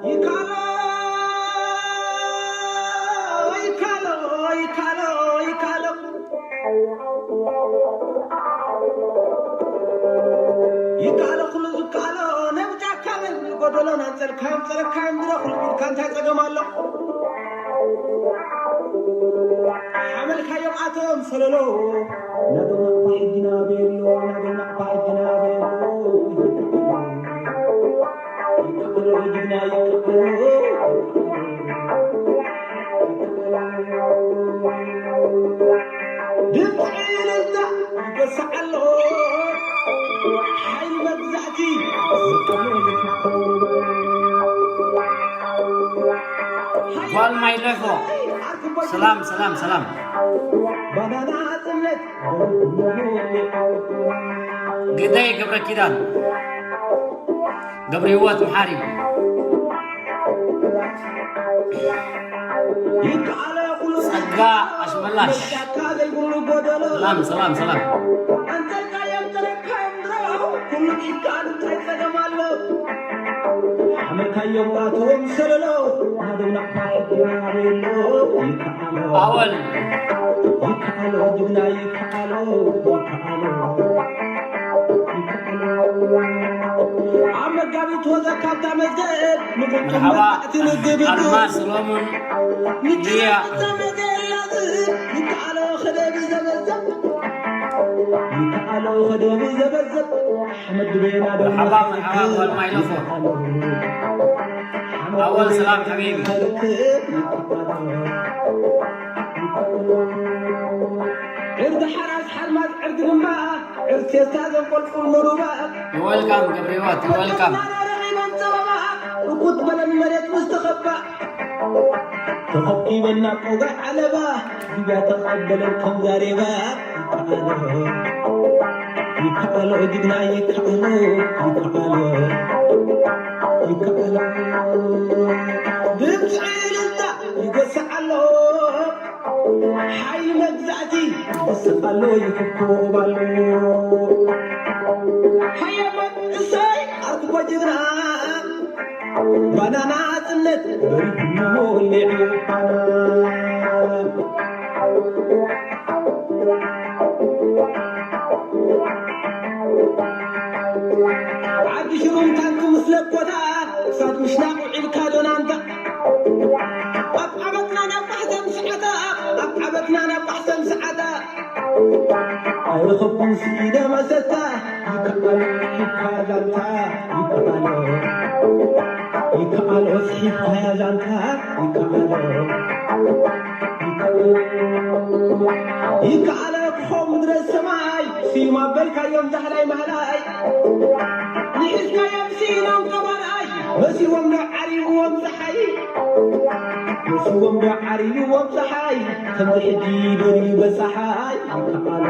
ይካሎ፣ ይካሎ፣ ይካሎ፣ ይካሎ። ይካሎ ኩሉ ዝካሎ፣ ናብ ጫካ በል፣ ጎደሎ ናንጸልካ፣ ኣምጸለካ፣ ምድረ ኩሉ ኢልካ እንታይ ጸገም ኣሎ? ሓመልካዮም ኣቶም ሰለሎ፣ ናቶም ናቕፋ ሕጂ ናበየሎ፣ ናቶም ናቕፋ ሕጂ ናበየሎ። ይካሎ፣ ይካሎ፣ ጅግና ይካሎ። ድምፂ እልልታ ይገስዕ ኣሎ። ሓይሊ መግዛእቲ ጓል ማይ ለፎ። ሰላም፣ ሰላም፣ ሰላም። ባናና ጽነት ግዳይ ገብረ ኪዳን፣ ገብረ ህይወት መሓሪ፣ ጸጋ ኣሽመላሽ። ሰላም፣ ሰላም፣ ሰላም። ሓመልካዮም ኣትዎም ሰለሎ ናደው ናቕፋ ሕጂ ናበሎ ይከኣሎ ኣወል ይከኣሎ ጅግና ይከኣሎ ይከኣሎ ይከኣሎ ኣብ መጋቢት ወዘ ካብታ መዝገብ ንቁጡብ መርሓባ መጣዕቲ ንግብር ኣድማስ ሎሙን ሊያ ይከኣሎ ከደብ ዘበዘብ ይከኣሎ ከደብ ዘበዘብ ኣሕመድ ቤና መርሓባ መርሓባ ጓል ማይ ለፎ ኣወል ሰላም ሓቢቢ ዕርዲ ሓራስ ሓርማዝ ዕርዲ ድማ ዕርሴታ ዘንቆልቁል ንሩባ You're welcome ገብረ ህይወት you're welcome ርኩት በለን መሬት ምስ ተኸባ ተኸቢበና ቆጋዕ ዓለባ ሊብያ ተቐበለን ከም ዛሬባ ይከኣሎ ይከኣሎ ጅግና ይከኣሎ ይከኣሎ ይከኣሎ ድምፂ እልልታ ይገስዕ ኣሎ ሓይሊ መግዛእቲ ይስቕ ኣሎ ይፍኮብ ኣሎ ሓየሞት እሰይ ኣርክቦ ጅግና ባናና ጽነት በሪሁ ወሊዑ ዓዲ ሽሩም ታንክ ምስ ለኮታ ክሳድ ምሽናቕ ውዒልካ ዶናንታ ኣብ ዓመትና ናብ ማሕዘን ሰዓታ ኣብ ዓመትና ናብ ማሕዘን ሰዓታ ኣይረኸብኩን ስኢነ መሰታ ይከኣሎ ሒብካ ዛንታ ይከኣሎ ይከኣሎ ስሒብካ ዛንታ ይከኣሎ ይከኣሎ ይከኣሎ ክኾ ምድረ ሰማይ ስዩም ኣበልካዮም ዛሕላይ ማህላይ ንሒዝካዮም ስኢኖም ከማርኣይ መሲዎም ዶ ዓሪብዎም ፀሓይ መሲዎም ዶ ዓሪብዎም ፀሓይ ከምዚ ሕጂ ደልዩ በፀሓይ ይከኣሎ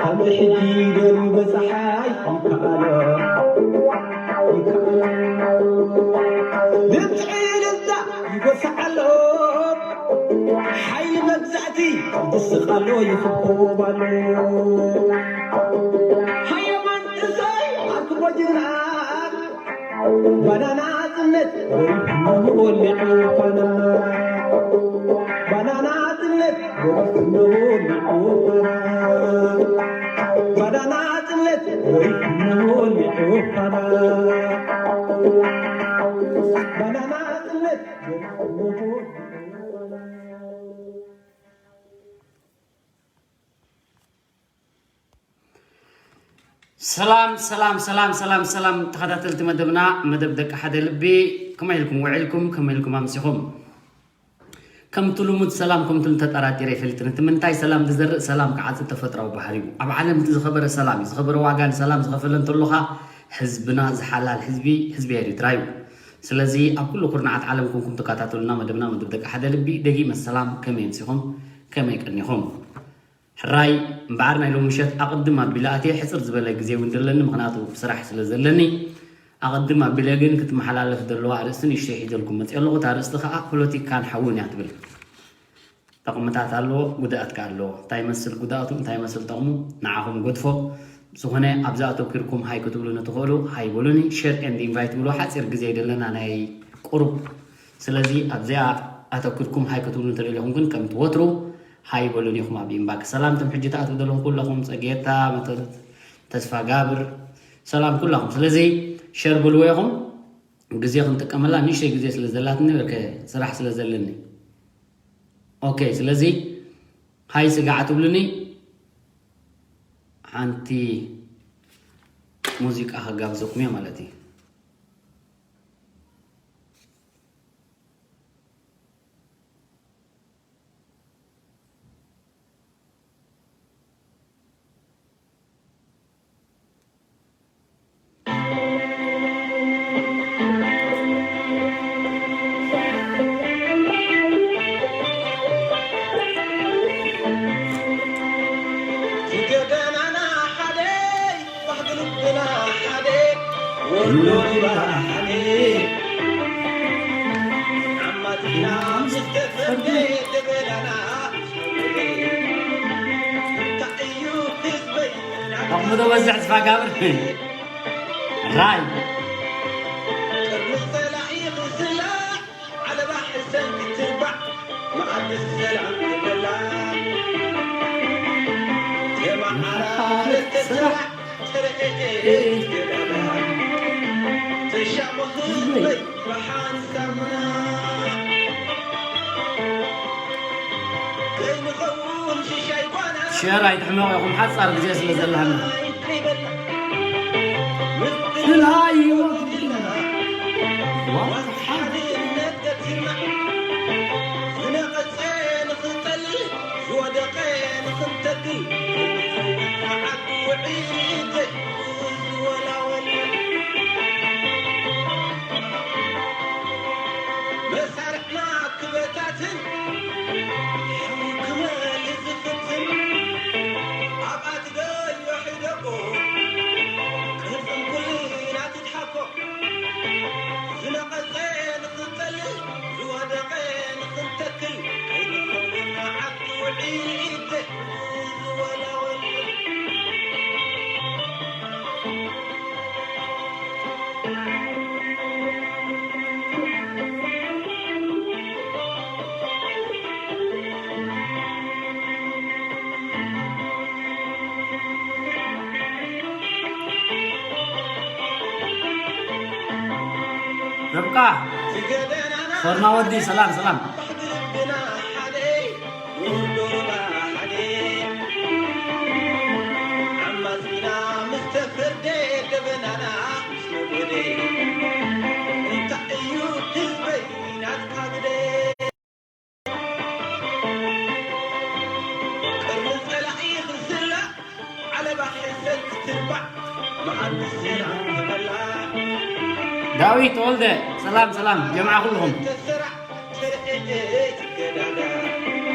ከምዚ ሕጂ ደልዩ በፀሓይ ይከኣሎ ይከኣሎ ድምፂ እልልታ ይጎስዕ ኣሎ ሓይሊ መግዛእቲ ይስቕ ኣሎ ይፍኮብ ኣሎ ሃየማን እሰይ ኣክቦ ጅግና ባናና ጽነት ወሊዑ ፋና ባናና ጽነት ወሊዑ ፋና ባናና ጽነት ወሊዑ ፋና ባናና ጽነት ወሊዑ ፋና ሰላም ሰላም ሰላም ሰላም ሰላም ተኸታተልቲ መደብና መደብ ደቂ ሓደ ልቢ ከመይ ኢልኩም ውዒልኩም ከመይ ኢልኩም ኣምሲኹም ከምቲ ልሙድ ሰላም ከምቲ ተጠራጢረ ይፈልጥን እቲ ምንታይ ሰላም ዝዘርእ ሰላም ክዓጽድ ተፈጥራዊ ባህሪ እዩ ኣብ ዓለም እቲ ዝኸበረ ሰላም እዩ ዝኸበረ ዋጋ ንሰላም ዝኸፈለ እንተሎኻ ህዝብና ዝሓላል ህዝቢ ህዝቢ ኤሪትራ እዩ ስለዚ ኣብ ኩሉ ኩርናዓት ዓለም ኮንኩም ትከታተሉና መደብና መደብ ደቂ ሓደ ልቢ ደጊመ ሰላም ከመይ ኣምሲኹም ከመይ ቀኒኹም ሕራይ እምበኣር ናይ ሎሚ ምሸት ኣቕድም ኣቢለ ኣትየ ሕፅር ዝበለ ግዜ እውን ዘለኒ ምኽንያቱ ስራሕ ስለ ዘለኒ ኣቐድም ኣቢለ ግን ክትመሓላለፍ ዘለዋ ኣርእስቲ ንእሽተይ ሒዘልኩም መፅእ ኣለኹ እታ ኣርእስቲ ከዓ ፖለቲካን ሓውን እያ ትብል ጠቕምታት ኣለዎ፣ ጉድኣት ከኣ ኣለዎ። እንታይ ይመስል ጉድኣቱ፣ እንታይ ይመስል ጠቕሙ፣ ንዓኹም ገድፎ። ዝኾነ ኣብዚ ኣተኲርኩም ሃይ ክትብሉኒ ትኽእሉ፣ ሃይ በሉኒ። ሼር ኤንድ ኢንቫይት ብሉ፣ ሓጺር ግዜ ይደለና ናይ ቁሩብ። ስለዚ ኣብዚኣ ኣተኲርኩም ሃይ ክትብሉ እንተደሊኹም ግን ከምቲ ወትሩ ሃይ በሉኒ ኢኹም ኣብ ኢንባክ። ሰላም ትም ሕጂ ትኣትዉ ዘለኹም ኩለኹም፣ ጸጌታ፣ መተት፣ ተስፋ ጋብር፣ ሰላም ኩላኹም። ስለዚ ሸር ብልዎ ኢኹም። ግዜ ክንጥቀመላ ንእሽተይ ግዜ ስለ ዘላትኒ፣ በርከ ስራሕ ስለ ዘለኒ። ኦኬ፣ ስለዚ ሃይ ስጋዕ ትብሉኒ፣ ሓንቲ ሙዚቃ ከጋብዘኩም እየ ማለት እዩ። ኣቕምዶ በዝሕ ዝፋጋብር ራይ ሸር ኣይትሕመቑ ኢኹም፣ ሓጻር ግዜ ስለ ዘለሃና። ርብቃ ሶርና ወዲ ሰላም ሰላም። ዳዊት ተወልደ ሰላም ሰላም ጀምዓ ኩልኹም።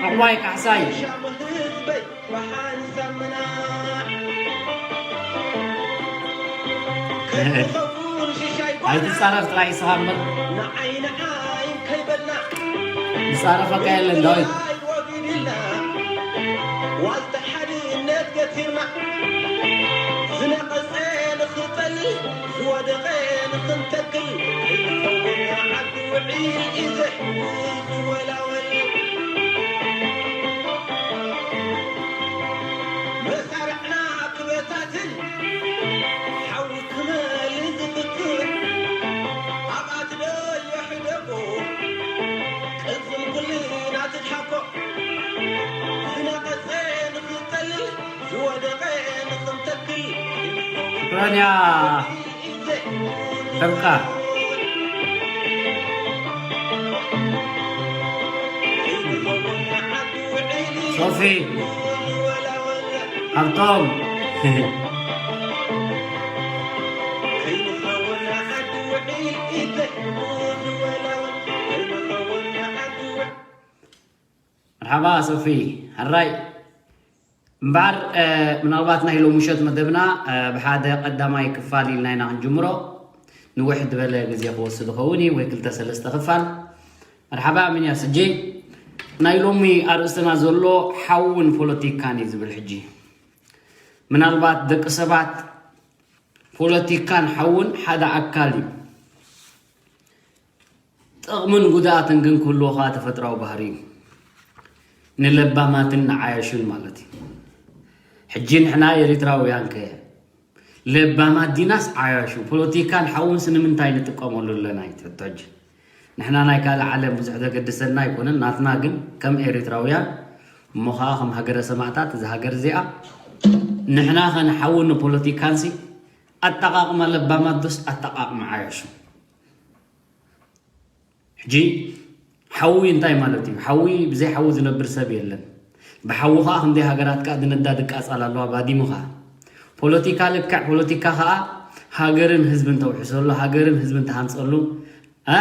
ዕቑባይ ካሕሳይ ኣይትጻረፍ ጥራይ ንስኻ እምበር። ዝጻረፈካ የለን ዳዊት። ሽክራን ያ ርብቃ። ሶፊ፣ ሃብቶም። መርሓባ ሶፊ፣ ሕራይ። እምበኣር ምናልባት ናይ ሎሚ ምሸት መደብና ብሓደ ቀዳማይ ክፋል ኢልና ኢና ክንጅምሮ። ንውሕ ዝበለ ግዜ ክወስድ ይኸውን እዩ፣ ወይ ክልተ ሰለስተ ክፋል። መርሓባ ኣሚንያስ። ሕጂ ናይ ሎሚ ኣርእስትና ዘሎ ሓውን ፖለቲካን እዩ ዝብል። ሕጂ ምናልባት ደቂ ሰባት ፖለቲካን ሓውን ሓደ ኣካል እዩ። ጥቕምን ጉድኣትን ግን ክህልዎ ከዓ ተፈጥራዊ ባህሪ እዩ። ንለባማትን ንዓያሹን ማለት እዩ። ሕጂ ንሕና ኤሪትራውያን ከ ለባማት ዲናስ ዓያሹ? ፖለቲካን ሓውንስ ንምንታይ ንጥቀመሉ ኣለና እዩ እቲ ሕቶ። ሕጂ ንሕና ናይ ካልእ ዓለም ብዙሕ ዘገድሰና ኣይኮነን። ናትና ግን ከም ኤሪትራውያን እሞ ከዓ ከም ሃገረ ሰማእታት እዛ ሃገር እዚኣ ንሕና ከ ንሓውን ንፖለቲካንሲ ኣጠቓቕማ ለባማት ዶስ ኣጠቓቕማ ዓያሹ? ሕጂ ሓዊ እንታይ ማለት እዩ? ሓዊ ብዘይ ሓዊ ዝነብር ሰብ የለን። ብሓዊ ከዓ ክንደይ ሃገራት ከዓ ዝነዳ ድቃጻል ኣለዋ ባዲሙ ከዓ። ፖለቲካ ልክዕ ፖለቲካ ከዓ ሃገርን ህዝብን ተውሕሰሉ፣ ሃገርን ህዝብን ተሃንጸሉ፣ እ?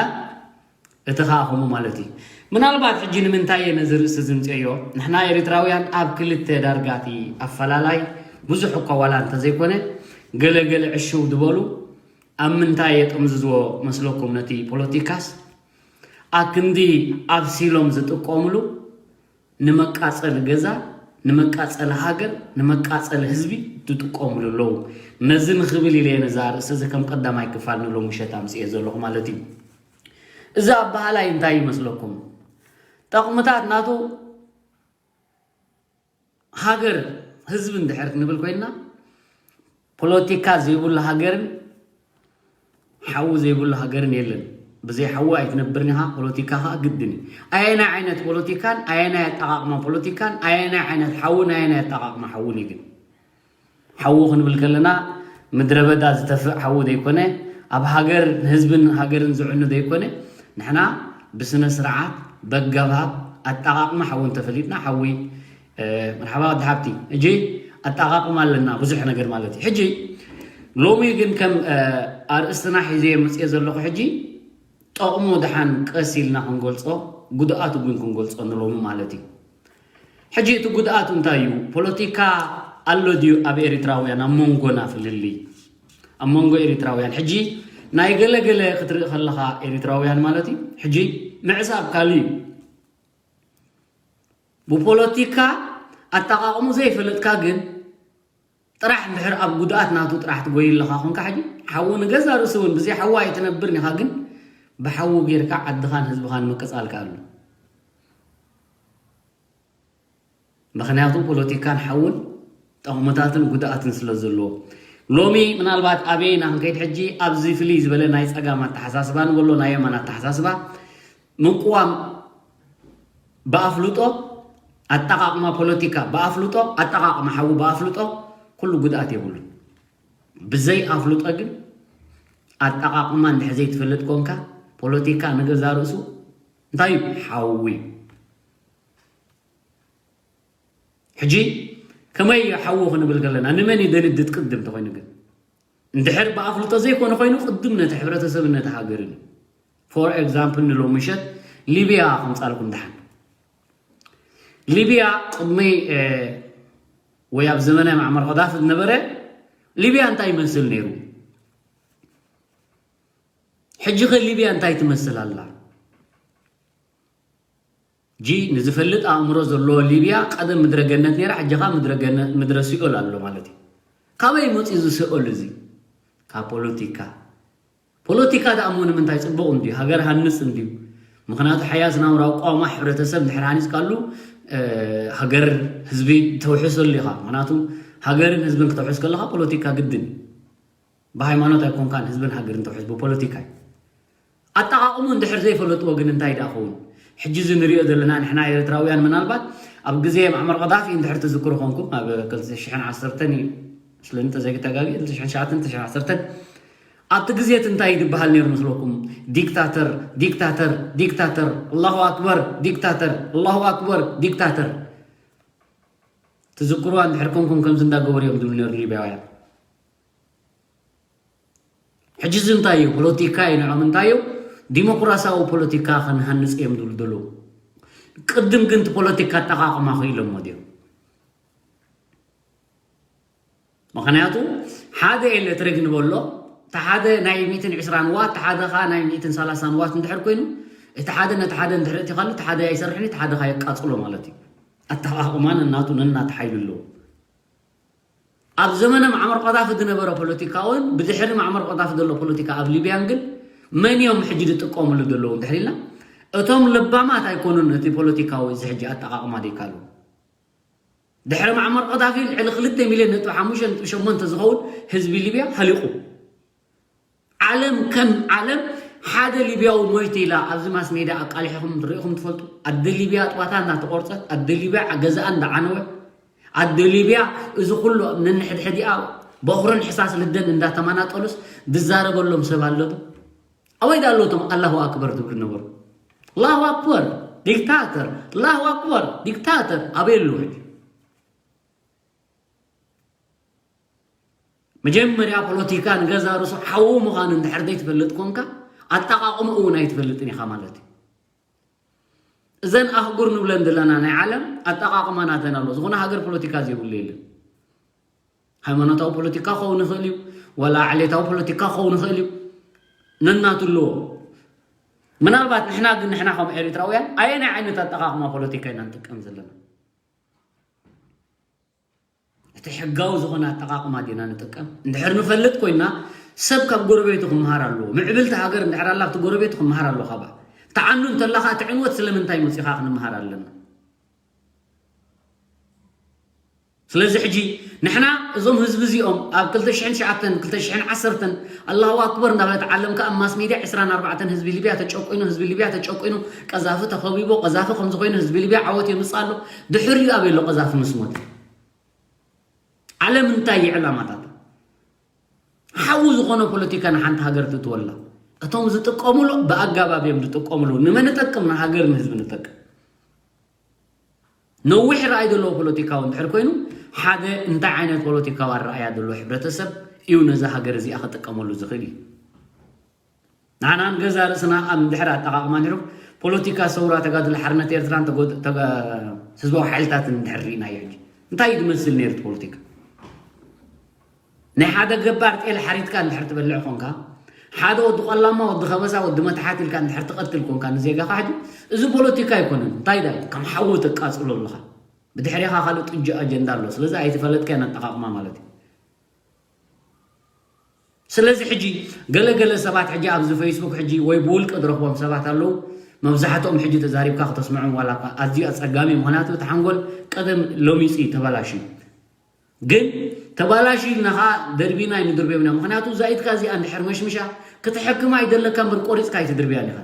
እቲ ከዓ ከምኡ ማለት እዩ። ምናልባት ሕጂ ንምንታይ እየ ነዚ ርእሲ ዝምፅዮ? ንሕና ኤሪትራውያን ኣብ ክልተ ዳርጋ እቲ ኣፈላላይ ብዙሕ እኳ ዋላ እንተዘይኮነ፣ ገለ ገለ ዕሽው ዝበሉ ኣብ ምንታይ የጠምዝዝዎ መስለኩም ነቲ ፖለቲካስ? ኣክንዲ ኣብሲሎም ዝጥቀምሉ ንመቃጸሊ ገዛ፣ ንመቃጸሊ ሃገር፣ ንመቃጸሊ ህዝቢ ዝጥቀምሉ ኣለዉ። ነዚ ንኽብል ኢለ እየ ነዛ ርእሲ እዚ ከም ቀዳማይ ክፋል ንሎሚ ምሸት ኣምጽኤ ዘለኹ ማለት እዩ። እዚ ኣበሃላይ እንታይ ይመስለኩም? ጠቕምታት ናቱ ሃገር፣ ህዝቢ እንድሕር ክንብል ኮይንና፣ ፖለቲካ ዘይብሉ ሃገርን ሓዊ ዘይብሉ ሃገርን የለን። ብዘይ ሓዊ ኣይትነብርን ኢኻ፣ ፖለቲካ ኸኣ ግድን እዩ። ኣየናይ ዓይነት ፖለቲካን ኣየናይ ኣጠቓቕማ ፖለቲካን ኣየናይ ዓይነት ሓውን ኣየናይ ኣጠቓቕማ ሓውን እዩ ግን? ሓዊ ክንብል ከለና ምድረ በዳ ዝተፍእ ሓዊ ዘይኮነ፣ ኣብ ሃገር ንህዝብን ሃገርን ዝዕኑ ዘይኮነ፣ ንሕና ብስነ ስርዓት በገባብ ኣጠቓቕማ ሓዊ እንተፈሊጥና ሓዊ እ፣ መርሓባ ወዲ ሓብቲ። ሕጂ ኣጠቓቕማ ኣለና ብዙሕ ነገር ማለት እዩ። ሕጂ ሎሚ ግን ከም እ፣ ኣርእስትና ሒዘ የምፅእ ዘለኹ ሕጂ ጠቕሙ ድሓን ቀስ ኢልና ክንገልፆ፣ ጉድኣቱ ግን ክንገልፆ ንሎሚ ማለት እዩ። ሕጂ እቲ ጉድኣቱ እንታይ እዩ? ፖለቲካ ኣሎ ድዩ ኣብ ኤሪትራውያን ኣብ መንጎና ፍልልይ? ኣብ መንጎ ኤሪትራውያን ሕጂ ናይ ገለገለ ክትርኢ ከለኻ ኤሪትራውያን ማለት እዩ። ሕጂ ምዕሳብ ካልእ እዩ። ብፖለቲካ ኣጠቓቕሙ ዘይፈለጥካ ግን ጥራሕ እንድሕር ኣብ ጉድኣት ናቱ ጥራሕ ትጎይ ኣለኻ ኮንካ ሕጂ ሓዊ ንገዛ ርእሱ እውን ብዘይ ሓዊ ኣይትነብርን ኢኻ ግን ብሓዊ ጌርካ ዓድኻን ህዝብኻን ምቅጻል ከኣሉ። ምኽንያቱ ፖለቲካን ሓውን ጠቕምታትን ጉድኣትን ስለ ዘለዎ ሎሚ ምናልባት ኣበየና ክንከይድ ሕጂ ኣብዚ ፍልይ ዝበለ ናይ ጸጋም ኣተሓሳስባ ንበሎ ናይ የማን ኣተሓሳስባ ምቅዋም ብኣፍልጦ ኣጠቓቕማ ፖለቲካ ብኣፍልጦ ኣጠቓቕማ ሓዊ ብኣፍልጦ ኩሉ ጉድኣት የብሉን። ብዘይ ኣፍልጦ ግን ኣጠቓቕማ እንድሕር ዘይትፈልጥ ኮንካ ፖለቲካ ንገዛ ርእሱ እንታይ እዩ ሓዊ እዩ። ሕጂ ከመይ እዩ ሓዊ ክንብል ከለና ንመን እዩ ደንድት ቅድም ተኮይኑ ግን እንድሕር ብኣፍልጦ ዘይኮነ ኮይኑ ቅድም ነቲ ሕብረተሰብን ነቲ ሃገርን እዩ። ፎር ኤግዛምፕል ንሎሚ ምሸት ሊብያ ከምፃልኩም ድሓን ሊብያ ቅድሚ ወይ ኣብ ዘመነ ማዕመር ቀዳፊ ዝነበረ ሊብያ እንታይ ይመስል ነይሩ? ሕጂ ኸ ሊብያ እንታይ ትመስል ኣላ? ጂ ንዝፈልጥ ኣእምሮ ዘለዎ ሊብያ ቀደም ምድረ ገነት ነይራ፣ ሕጂ ኸዓ ምድረ ገነ- ምድረ ሲኦል ኣሎ ማለት እዩ። ካበይ መፂኡ እዚ ሲኦል እዚ? ካብ ፖለቲካ። ፖለቲካ ደኣ እሞ ንምንታይ ፅቡቕ እንድዩ፣ ሃገር ሃንፅ እንድዩ። ምኽንያቱ ሓያስ ናብራ ኣቋውማ ሕብረተሰብ እንድሕር ሃኒፅካሉ ሃገር ህዝቢ ተውሕሰሉ ኢኻ። ምኽንያቱ ሃገርን ህዝብን ክተውሕስ ከለኻ ፖለቲካ ግድን እዩ። ብሃይማኖት ኣይኮንካን ህዝብን ሃገርን ተውሕስ ብፖለቲካ እዩ። ኣጠቓቕሙ እንድሕር ዘይፈለጥዎ ግን እንታይ ደኣ ኸውን? ሕጂ እዚ ንሪኦ ዘለና ንሕና ኤርትራውያን ምናልባት ኣብ ግዜ ማዕመር ቀዳፊ እንድሕር ትዝክሩ ኾንኩም ኣብ ክልተ ሽሕን ዓሰርተን እዩ ስለ እንተዘይተጋጊ ክልተ ሽሕን ትሽዓተን ክልተ ሽሕን ዓሰርተን ኣብቲ ግዜ እቲ እንታይ ዝበሃል ነይሩ መስለኩም? ዲክታተር ዲክታተር ዲክታተር ኣላሁ ኣክበር ዲክታተር ኣላሁ ኣክበር ዲክታተር ትዝክሩዋ እንድሕር ኮንኩም ከምዚ እንዳገበሩ እዮም ዝብሉ ነይሩ ሊብያውያን። ሕጂ እዚ እንታይ እዩ? ፖለቲካ እዩ ንዖም እንታይ እዩ? ዲሞክራሲያዊ ፖለቲካ ክንሃንፅ እዮም ዝብሉ ዘለዉ። ቅድም ግን እቲ ፖለቲካ ኣጠቓቕማ ክኢሎሞ ድዮም? ምኽንያቱ ሓደ ኤሌክትሪክ ንበሎ እቲ ሓደ ናይ ሚእትን ዕስራን ዋት እቲ ሓደ ከዓ ናይ ሚእትን ሰላሳን ዋት እንድሕር ኮይኑ እቲ ሓደ ነቲ ሓደ እንድሕር እቲ ካልእ እቲ ሓደ ኣይሰርሕን፣ እቲ ሓደ ካየቃጽሎ ማለት እዩ። ኣተቓቕማን እናቱ ነናቲ ሓይሊ ኣለዎ። ኣብ ዘመነ ማዕመር ቀዛፊ ዝነበረ ፖለቲካ እውን ብድሕሪ ማዕመር ቀዛፊ ዘሎ ፖለቲካ ኣብ ሊብያን ግን መን እዮም ሕጂ ዝጥቀምሉ ዘለዉ እንድሕር ኢልና፣ እቶም ለባማት ኣይኮኑን እቲ ፖለቲካዊ እዚ ሕጂ ኣጠቓቕማ ዘይካሉ። ድሕሪ ማዕመር ቀዛፊ ልዕሊ ክልተ ሚልዮን ነጥቢ ሓሙሽተ ነጥቢ ሸሞንተ ዝኸውን ህዝቢ ሊብያ ሃሊቑ። ዓለም ከም ዓለም ሓደ ሊብያዊ ሞይቱ ኢላ ኣብዚ ማስ ሜድያ ኣቃሊሕኹም ርኢኹም ትፈልጡ? ኣደ ሊብያ ኣጥባታ እንዳተቆርጸት፣ ኣደ ሊብያ ገዛኣ እንዳዓነወ፣ ኣደ ሊብያ እዚ ኩሉ ነንሕድሕዲኣ በኹርን ሕሳስ ልደን እንዳተማናጠሉስ ዝዛረበሎም ሰብ ኣሎ ዶ? ኣበይ ዳ ኣሎ እቶም ኣላሁ ኣክበር ዝብሉ ነበሩ? ኣላሁ ኣክበር ዲክታተር፣ ኣላሁ ኣክበር ዲክታተር ኣበይ ኣለዉ ሕጂ? መጀመርያ ፖለቲካ ንገዛ ርእሱ ሓዉ ምዃኑ እንድሕር ዘይትፈልጥ ኮንካ ኣጠቓቕምኡ እውን ኣይትፈልጥን ኢኻ ማለት እዩ። እዘን ኣህጉር ንብለን ዘለና ናይ ዓለም ኣጠቓቕማ ናተን ኣሎ። ዝኾነ ሃገር ፖለቲካ ዘይብሉ የለን። ሃይማኖታዊ ፖለቲካ ክኸውን ይኽእል እዩ፣ ዋላ ዓሌታዊ ፖለቲካ ክኸውን ይኽእል እዩ። ነናቱ ኣለዎ። ምናልባት ንሕና ግን ንሕና ከም ኤርትራውያን ኣየናይ ዓይነት ኣጠቓቕማ ፖለቲካ ኢና ንጥቀም ዘለና? እቲ ሕጋዊ ዝኾነ ኣጠቓቕማ ዲና ንጥቀም? እንድሕር ንፈልጥ ኮይና ሰብ ካብ ጎረቤቱ ክመሃር ኣለዎ። ምዕብልቲ ሃገር እንድሕር ኣላ ኣብቲ ጎረቤቱ ክመሃር ኣለዎ። ካባ ትዓኑ እንተላኻ እቲ ዕንወት ስለምንታይ መፂኻ ክንመሃር ኣለና። ስለዚ ሕጂ ንሕና እዞም ህዝቢ እዚኦም ኣብ ክልተ ሽሕን ትሽዓተን ክልተ ሽሕን ዓሰርተን ኣላሁ ኣክበር እንዳበለት ዓለም ከኣ ኣብ ማስ ሜድያ ዕስራን ኣርባዕተን ህዝቢ ሊብያ ተጨቂኑ፣ ህዝቢ ሊብያ ተጨቂኑ፣ ቀዛፊ ተኸቢቡ፣ ቀዛፊ ከምዚ ኮይኑ ህዝቢ ሊብያ ዓወት የምጽእ ኣሎ። ድሕሪኡ ኣበይ ኣሎ ቀዛፊ ምስ ሞተ? ዓለም እንታይ እዩ ዕላማታታ? ሓዊ ዝኾነ ፖለቲካ ንሓንቲ ሃገር ትእትወላ። እቶም ዝጥቀሙሉ ብኣጋባብ እዮም ዝጥቀሙሉ። ንመን ንጠቅም? ንሃገር ንህዝቢ ንጠቅም። ነዊሕ ራእይ ዘለዎ ፖለቲካዊ እንድሕር ኮይኑ ሓደ እንታይ ዓይነት ፖለቲካዊ ኣረኣያ ዘለዎ ሕብረተሰብ እዩ ነዛ ሃገር እዚኣ ክጥቀመሉ ዝኽእል እዩ። ንዓና ንገዛ ርእስና ኣብ እንድሕር ኣጠቓቕማ ነይሩ ፖለቲካ ሰውራ ተጋድሎ ሓርነት ኤርትራን ተጎ- ተጋ- ህዝባዊ ሓይልታትን እንድሕር ርኢናዮ ሕጂ እንታይ እዩ ዝመስል ነይሩ እቲ ፖለቲካ? ናይ ሓደ ገባር ጤል ሓሪትካ እንድሕር ትበልዕ ኮንካ፣ ሓደ ወዲ ቆላማ፣ ወዲ ከበሳ፣ ወዲ መታሓት ኢልካ እንድሕር ትቐትል ኮንካ ንዜጋኻ ሕጂ፣ እዚ ፖለቲካ ኣይኮነን። እንታይ ዳ ከም ሓዊ ተቃጽሎ ኣለኻ። ብድሕሬኻ ካልእ ጥጁ ኣጀንዳ ኣሎ። ስለዚ ኣይተፈለጥካያን ኣጠቓቕማ ማለት እዩ። ስለዚ ሕጂ ገለ ገለ ሰባት ሕጂ ኣብዚ ፌስቡክ ሕጂ ወይ ብውልቂ ዝረኽቦም ሰባት ኣለዉ። መብዛሕትኦም ሕጂ ተዛሪብካ ክተስምዖም ዋላ እኳ ኣዝዩ ኣጸጋሚ፣ ምኽንያቱ እቲ ሓንጎል ቀደም ሎሚጽ እዩ ተበላሽዩ። ግን ተባላሽ ኢልና ኸዓ ደርቢና ኣይንድርብዮም ኢና። ምኽንያቱ እዛ ኢድካ እዚኣ እንድሕር መሽምሻ ክትሕክማ ይደለካ እምበር ቆሪጽካ ኣይትድርብያን ኢኻ።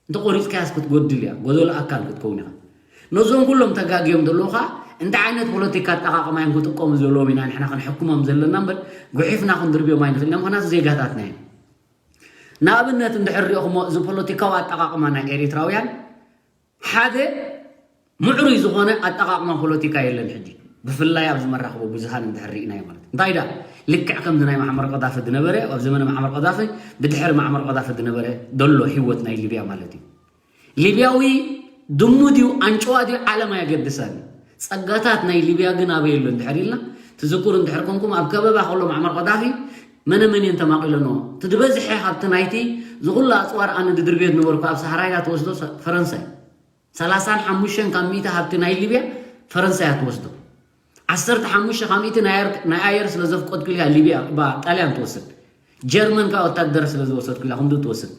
እንተ ቆሪጽካያስ ክትጎድል እያ፣ ጎደሎ ኣካል ክትከውን ኢኻ። ነዞም ኩሎም ተጋግዮም ዘለዉ ኸዓ እንታይ ዓይነት ፖለቲካ ኣጠቓቕማ እዮም ክጥቀሙ ዘለዎም ኢና ንሕና ክንሕክሞም ዘለና እምበር ጉሒፍና ክንድርብዮም ኣይንኽእል ኢና። ምኽንያቱ ዜጋታትና እዮም። ንኣብነት እንድሕር ሪእኹሞ እዚ ፖለቲካዊ ኣጠቓቕማ ናይ ኤሪትራውያን ሓደ ምዕሩይ ዝኾነ ኣጠቓቕማ ፖለቲካ የለን ሕጂ። ብፍላይ ኣብዚ መራኽቦ ብዙሃን እንድሕር ርኢናዮ ማለት እዩ። እንታይ ደኣ ልክዕ ከምዚ ናይ ማዕመር ቀዛፊ ዝነበረ፣ ኣብ ዘመነ ማዕመር ቀዛፊ፣ ብድሕሪ ማዕመር ቀዛፊ ዝነበረ ዘሎ ህይወት ናይ ሊብያ ማለት እዩ። ሊብያዊ ድሙ ድዩ ኣንጭዋ ድዩ ዓለም ኣየገድሳን እዩ። ጸጋታት ናይ ሊብያ ግን ኣበይ ኣሎ እንድሕር ኢልና ትዝክሩ እንድሕር ኮንኩም ኣብ ከበባ ከሎ ማዕመር ቀዛፊ መነ መን እየን ተማቒለንኦ? እቲ ዝበዝሐ ሃብቲ ናይቲ ዝኹሉ ኣጽዋር ኣነ ድድርብዮ ዝነበርኩ ኣብ ሳህራይዳ ትወስዶ ፈረንሳ እዩ። ሰላሳን ሓሙሽተን ካብ ሚእቲ ሃብቲ ናይ ሊብያ ፈረንሳ እያ ትወስዶ። ዓሰርተ ሓሙሽተ ካብ ሚእቲ ናይ ኣየር ስለ ዘፍቀድኩ ኢላ ሊብያ ጣልያን ትወስድ። ጀርመን ከኣ ወታደር ስለ ዝወሰድኩ ኢላ ክንዱ ትወስድ።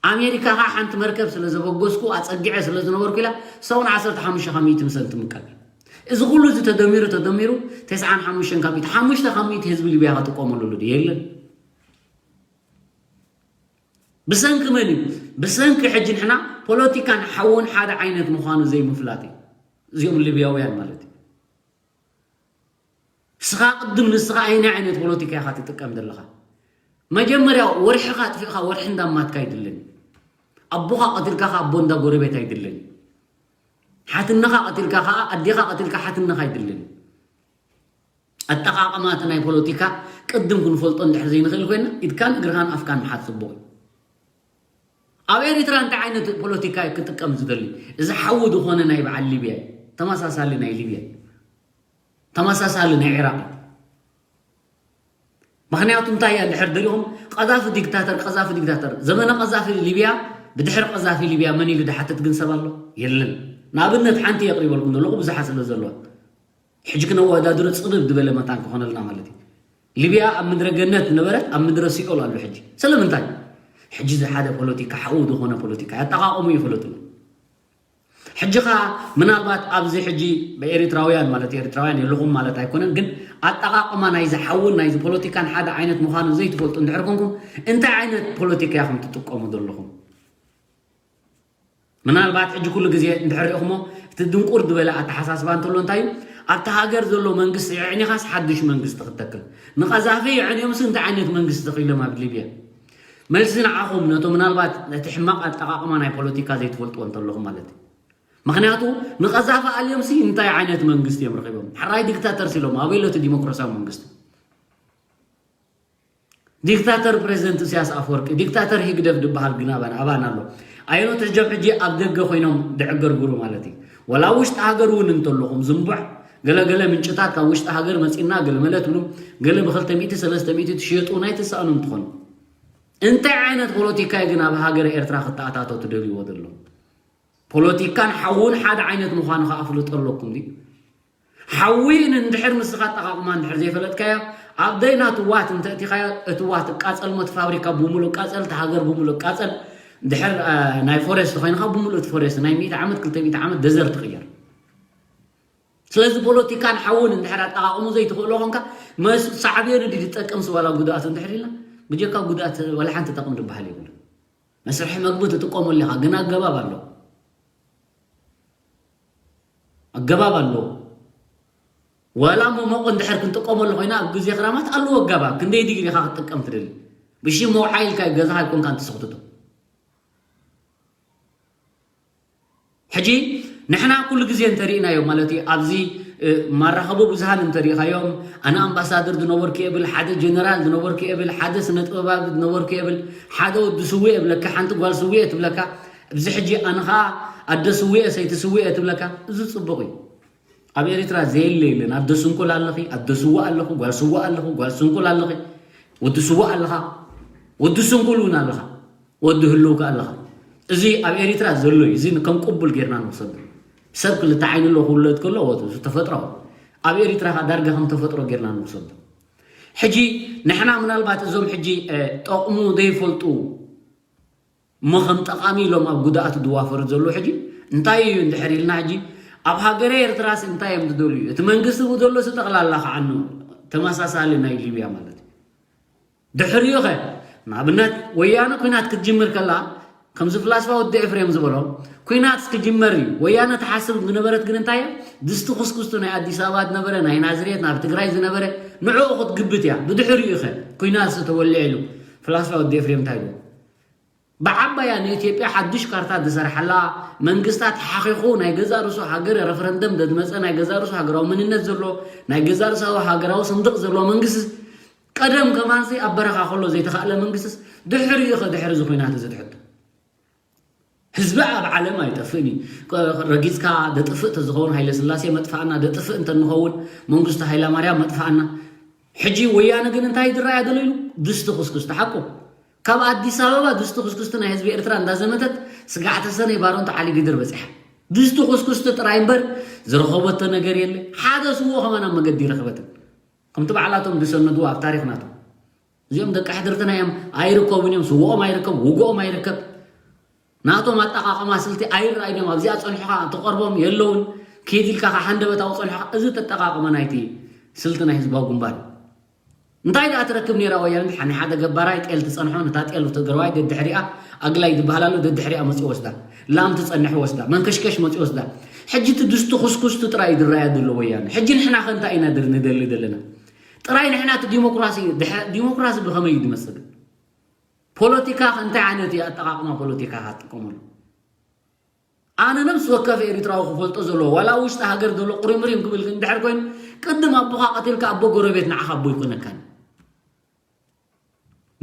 ኣሜሪካ ከኣ ሓንቲ መርከብ ስለ ዘበገስኩ ኣጸጊዐ ስለ ዝነበርኩ ኢላ ሰውን ዓሰርተ ሓሙሽተ ካብ ሚእቲ ምሰን ትምቀል። እዚ ኩሉ እዚ ተደሚሩ ተደሚሩ ተስዓን ሓሙሽተን ካብ ሚእቲ፣ ሓሙሽተ ካብ ሚእቲ ህዝቢ ሊብያ ከጥቆመሉ ድዩ? የለን። ብሰንኪ መን እዩ? ብሰንኪ ሕጂ ንሕና ፖለቲካን ሓውን ሓደ ዓይነት ምዃኑ ዘይምፍላጥ እዩ። እዚኦም ሊብያውያን ማለት እዩ። ንስኻ ቅድም ንስኻ ኣይናይ ዓይነት ፖለቲካ ኢኻ ትጥቀም ዘለኻ? መጀመርያ ወርሕኻ ኣጥፊእኻ ወርሒ እንዳማትካ ኣይድልን። ኣቦኻ ቀትልካ ከኣ ኣቦ እንዳ ጎረቤት ኣይድልን። ሓትነኻ ቀትልካ ከኣ ኣዴኻ ቀትልካ ሓትነኻ ኣይድልን። ኣጠቓቕማ እቲ ናይ ፖለቲካ ቅድም ክንፈልጦ እንድሕር ዘይንኽእል ኮይና ኢድካን እግርኻን ኣፍካን ምሓዝ ጽቡቕ እዩ። ኣብ ኤሪትራ እንታይ ዓይነት ፖለቲካ እዩ ክጥቀም ዝደሊ? እዚ ሓዊ ዝኾነ ናይ በዓል ሊብያ እዩ። ተመሳሳሊ ናይ ሊብያ እዩ። ተመሳሳሊ ናይ ዒራቕ እዩ። ምኽንያቱ እንታይ እያ እንድሕር ደሊኹም ቀዛፊ ዲክታተር ቀዛፊ ዲክታተር ዘመነ ቀዛፊ ሊብያ ብድሕሪ ቀዛፊ ሊብያ መን ኢሉ ድሓትት ግን ሰብ ኣሎ? የለን። ንኣብነት ሓንቲ የቕሪበልኩም ዘለኹ ብዙሓት ስለ ዘለዋ፣ ሕጂ ክነወዳድሮ ጽብብ ዝበለ መታን ክኾነልና ማለት እዩ። ሊብያ ኣብ ምድረ ገነት ነበረት፣ ኣብ ምድረ ሲኦል ኣሎ ሕጂ። ስለምንታይ? ሕጂ እዚ ሓደ ፖለቲካ ሓዊ ዝኾነ ፖለቲካ ያጠቓቕሙ ይፈለጡ። ሕጂ ኸኣ ምናልባት ኣብዚ ሕጂ ብኤሪትራውያን ማለት ኤሪትራውያን የለኹም ማለት ኣይኮነን፣ ግን ኣጠቓቕማ ናይዚ ሓውን ናይዚ ፖለቲካን ሓደ ዓይነት ምዃኑ ዘይትፈልጡ እንድሕር ኮንኩም እንታይ ዓይነት ፖለቲካ ኢኹም ትጥቀሙ ዘለኹም? ምናልባት ሕጂ ኩሉ ግዜ እንድሕር ሪእኹሞ እቲ ድንቁር ዝበለ ኣተሓሳስባ እንተሎ እንታይ እዩ ኣብቲ ሃገር ዘሎ መንግስቲ የዕኒኻስ ሓድሽ መንግስቲ ክትተክል ንቐዛፊ የዕንዮምሲ እንታይ ዓይነት መንግስቲ ተኽኢሎም ኣብ ሊብያ? መልሲ ንዓኹም ነቶ ምናልባት ነቲ ሕማቕ ኣጠቓቕማ ናይ ፖለቲካ ዘይትፈልጥዎ እንተለኹም ማለት እዩ። ምክንያቱ ንቐዛፊ ኣልዮምሲ እንታይ ዓይነት መንግስቲ እዮም ረኺቦም? ሕራይ ዲክታተር ሲሎም ኣበይ ኣሎ እቲ ዲሞክራሲያዊ መንግስቲ? ዲክታተር ፕሬዚደንት ኢሳያስ ኣፈወርቂ ዲክታተር ሂግደፍ ዝበሃል ግን ኣባን ኣባን ኣሎ። ኣየኖት ሕጆም ሕጂ ኣብ ደገ ኮይኖም ድዕገርግሩ ማለት እዩ። ወላ ውሽጢ ሃገር እውን እንተለኹም ዝንቡዕ ገለገለ ምንጭታት ካብ ውሽጢ ሃገር መፂና ገለመለ ትብሉ ገለ ብክልተ ሚእቲ ሰለስተ ሚእቲ ትሽየጡ ናይ ትሰኣኑ እንትኾኑ እንታይ ዓይነት ፖለቲካ እዩ ግን ኣብ ሃገር ኤርትራ ክተኣታቶ ትደልይዎ ዘሎ? ፖለቲካን ሓውን ሓደ ዓይነት ምዃኑ ከዓ ፍልጦ ኣለኩም ድዩ? ሓዊ እንድሕር ምስኻ ኣጠቓቕማ እንድሕር ዘይፈለጥካዮ ኣብ ደይና ትዋት እንተእቲኻዮ እቲ ዋት ቃፀል ሞ እቲ ፋብሪካ ብምሉእ ቃፀል እቲ ሃገር ብምሉእ ቃፀል እንድሕር ናይ ፎሬስት ኮይንካ ብምሉእ እቲ ፎሬስት ናይ ሚእቲ ዓመት ክልተ ሚእቲ ዓመት ደዘር ትቕየር። ስለዚ ፖለቲካን ሓውን እንድሕር ኣጠቓቕሙ ዘይትኽእሎ ኾንካ ሳዕቤኑ ድዩ ዝጠቅምስ ዋላ ጉድኣቱ እንድሕር ኢልና ብጀካ ጉድኣት ዋላ ሓንቲ ጠቕሚ ዝበሃል የብሉ። መስርሒ መግቢ ትጥቀመሉ ኢኻ ግን ኣገባብ ኣሎ። ኣገባብ ኣሎ። ዋላ መሞቕ እንድሕር ክንጥቀመሉ ኮይና ኣብ ግዜ ክራማት ኣለዎ ኣገባብ። ክንደይ ዲግሪ ኢኻ ክትጥቀም ትደሊ? ብሺ መውዓይ ኢልካ ገዛኻ ኣይኮንካን ትስኽትቶ። ሕጂ ንሕና ኩሉ ግዜ እንተሪእናዮ ማለት እዩ ኣብዚ ማራኸቢ ብዙሃን እንተሪእኻዮም ኣነ ኣምባሳደር ዝነበርኩ የብል ሓደ ጀነራል ዝነበርኩ የብል ሓደ ስነ ጥበባዊ ዝነበርኩ የብል ሓደ ወዲ ስውእ የብለካ ሓንቲ ጓል ስውእ ትብለካ ኣብዚ ሕጂ ኣነ ኸዓ ኣደ ስውእ ሰይቲ ስውእ ትብለካ እዚ ፅቡቕ እዩ። ኣብ ኤሪትራ ዘየለ የለን ኣደ ስንኩል ኣለኺ ኣደ ስውእ ኣለኹ ጓል ስውእ ኣለኹ ጓል ስንኩል ኣለኺ ወዲ ስውእ ኣለኻ ወዲ ስንኩል እውን ኣለኻ ወዲ ህልው ከ ኣለኻ እዚ ኣብ ኤሪትራ ዘሎ እዩ እዚ ከም ቅቡል ጌርና ንውሰዶ ሰብ ክልተ ዓይኒ ኣሎ ክውለድ ከሎ ወቱ ተፈጥሮ ኣብ ኤሪትራ ከ ዳርጋ ከም ተፈጥሮ ጌርና ንውሰዶ ሕጂ ንሕና ምናልባት እዞም ሕጂ ጠቕሙ ዘይፈልጡ እሞ ከም ጠቓሚ ኢሎም ኣብ ጉድኣት ዝዋፈሩ ዘለዉ ሕጂ እንታይ እዩ እንድሕር ኢልና ሕጂ ኣብ ሃገረ ኤርትራስ እንታይ እዮም ዝደልዩ እቲ መንግስቲ ብዘሎስ ጠቕላላ ከዓኑ ተመሳሳሊ ናይ ሊብያ ማለት እዩ ድሕሪኡ ኸ ንኣብነት ወያነ ኩናት ክትጅምር ከላ ከምዚ ፍላስፋ ወዲ ኤፍሬም ዝበሎ ኩናት ክጅመር እዩ ወያነ ትሓስብ ዝነበረት ግን እንታይ እያ ድስቲ ኩስኩስቱ ናይ ኣዲስ ኣበባ ዝነበረ ናይ ናዝሬት ናብ ትግራይ ዝነበረ ንዕኡ ክትግብት እያ ብድሕሪኡ ኸ ኩናት ዝተወልዐ ኢሉ ፍላስፋ ወዲ ኤፍሬም እንታይ ኢሉ ብዓባያ ንኢትዮጵያ ሓዱሽ ካርታ ዝሰርሓላ መንግስታት ሓኺኹ ናይ ገዛ ርሱ ሃገር ረፈረንደም ደዝመፀ ናይ ገዛ ርሱ ሃገራዊ መንነት ዘሎ ናይ ገዛ ርሳዊ ሃገራዊ ስንድቕ ዘለዎ መንግስቲ ቀደም ከማንሲ ኣብ በረኻ ከሎ ዘይተኻእለ መንግስትስ ድሕሪኡ ኸ ድሕሪ እዚ ኩናት እዚ ትሕቶ ህዝቢ ኣብ ዓለም ኣይጠፍእን እዩ ረጊፅካ ደጥፍእ ተዝኸውን ሃይለ ስላሴ መጥፋእና ደጥፍእ እንተንኸውን መንግስቱ ሃይላ ማርያም መጥፋእና ሕጂ ወያነ ግን እንታይ ዝረኣያ ዘሎ ኢሉ ድስቲ ኩስኩስ ተሓቁ ካብ ኣዲስ ኣበባ ድስቲ ኩስኩስቲ ናይ ህዝቢ ኤርትራ እንዳዘመተት ስጋዕ ተሰነይ ባሮንቶ ዓሊ ግድር በፂሓ ድስቲ ኩስኩስቲ ጥራይ እምበር ዝረኸበቶ ነገር የለ ሓደ ስዎ ከማን ኣብ መገዲ ይረኽበትን ከምቲ ባዕላቶም ዝሰነድዎ ኣብ ታሪኽ ናቶም እዚኦም ደቂ ሕድርትና እዮም ኣይርከቡን እዮም ስውኦም ኣይርከብ ውግኦም ኣይርከብ ናቶም ኣጠቃቀማ ስልቲ ኣይረኣይን እዮም ኣብዚኣ ፀንሑካ ትቀርቦም የለውን ኪድ ኢልካ ካብ ሓንደበታዊ ፀንሑካ እዚ ተጠቃቅመ ናይቲ ስልቲ ናይ ህዝባዊ ግንባር እዩ እንታይ ደኣ ትረክብ ነይራ ወያነ ሓኒ ሓደ ገባራይ ጤል ትፀንሖ ነታ ጤል ትግራዋይ ደድሕሪኣ ኣግላይ ዝበሃል ኣሎ ደድሕሪኣ መፅኡ ወስዳ ላም ትፀንሕ ወስዳ መንከሽከሽ መፅኡ ወስዳ ሕጂ እቲ ድስቲ ኩስኩስቲ ጥራይ እዩ ዝረኣያ ዘሎ ወያነ ሕጂ ንሕና ከ እንታይ ኢና ንደሊ ዘለና ጥራይ ንሕና እቲ ዲሞክራሲ ዲሞክራሲ ብኸመይ እዩ ዝመስል ፖለቲካ ከ እንታይ ዓይነት እዩ ኣጠቃቅማ ፖለቲካ ክትጥቀመሉ ኣነ ነብሲ ወከፍ ኤሪትራዊ ክፈልጦ ዘለዎ ዋላ ውሽጢ ሃገር ዘሎ ቁሪምሪም ክብል እንድሕር ኮይኑ ቅድም ኣቦኻ ቀቲልካ ኣቦ ጎረቤት ንዓኻ ኣቦ ይኮነካን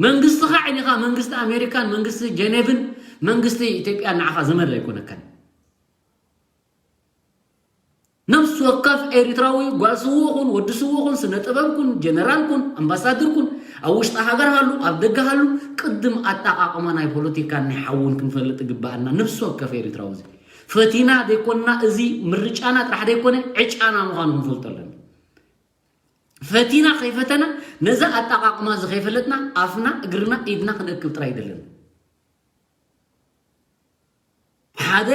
መንግስትኻ ዕኒኻ መንግስቲ ኣሜሪካን መንግስቲ ጀኔቭን መንግስቲ ኢትዮጵያ ንዓኻ ዘመድ ኣይኮነካን ነፍሲ ወከፍ ኤሪትራዊ ጓል ስዉእ ኩን፣ ወዲ ስዉእ ኩን፣ ስነ ጥበብ ኩን፣ ጀነራል ኩን፣ ኣምባሳድር ኩን፣ ኣብ ውሽጢ ሃገር ሃሉ፣ ኣብ ደገ ሃሉ፣ ቅድም ኣጠቓቕማ ናይ ፖለቲካን ናይ ሓውን ክንፈልጥ ይግበኣና። ነፍሲ ወከፍ ኤሪትራዊ እዚ ፈቲና ዘይኮንና፣ እዚ ምርጫና ጥራሕ ዘይኮነ ዕጫና ምዃኑ ክንፈልጦ ኣለና። ፈቲና ከይፈተና ነዚ ኣጠቓቕማ እዚ ከይፈለጥና ኣፍና፣ እግርና፣ ኢድና ክንእክብ ጥራይ ይደለና። ሓደ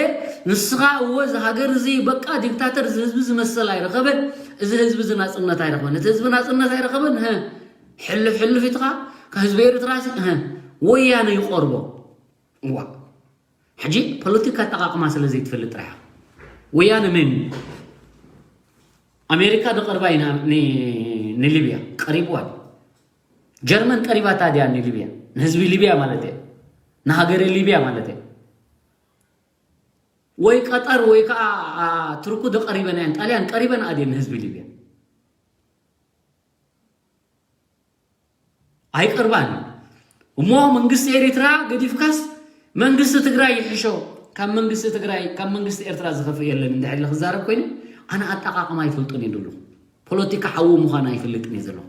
ንስኻ እወ እዚ ሃገር እዚ በቃ ዲክታተር እዚ ህዝቢ ዝመሰል ኣይረኸበን፣ እዚ ህዝቢ እዚ ናጽነት ኣይረኸበን፣ እቲ ህዝቢ ናጽነት ኣይረኸበን፣ ህ፣ ሕልፍ ሕልፍ ኢትኻ፣ ከህዝቢ ኤርትራ ሲ፣ ህ፣ ወያነ ይቆርቦ። እዋ። ሕጂ ፖለቲካ ኣጠቓቕማ ስለ ዘይትፈልጥ ጥራሕ። ወያነ መን እዩ? ኣሜሪካ ዶ ቀርባ እዩ ን-፣ ን-፣ ንሊብያ? ቀሪብዋ ድዩ? ጀርመን ቀሪባታ ድያ ንሊብያ? ንህዝቢ ሊብያ ማለት እየ። ንሃገረ ሊብያ ማለት እየ። ወይ ቀጠር ወይ ከዓ፣ አ፣ ቱርኩ ዶ ቀሪበን እየን? ጣልያን ቀሪበን ድየን ንህዝቢ ሊብያ? ኣይቀርባን። እሞ መንግስቲ ኤሪትራ ገዲፍካስ መንግስቲ ትግራይ ይሕሾ። ካብ መንግስቲ ትግራይ፣ ካብ መንግስቲ ኤርትራ ዝኸፍእ የለን። እንድሕር ኢለ ክዛረብ ኮይኑ፣ ኣነ ኣጠቓቕማ ኣይፈልጦን እየ ዘለኹ። ፖለቲካ ሓዊ ምዃኑ ኣይፈልጥን እየ ዘለኹ።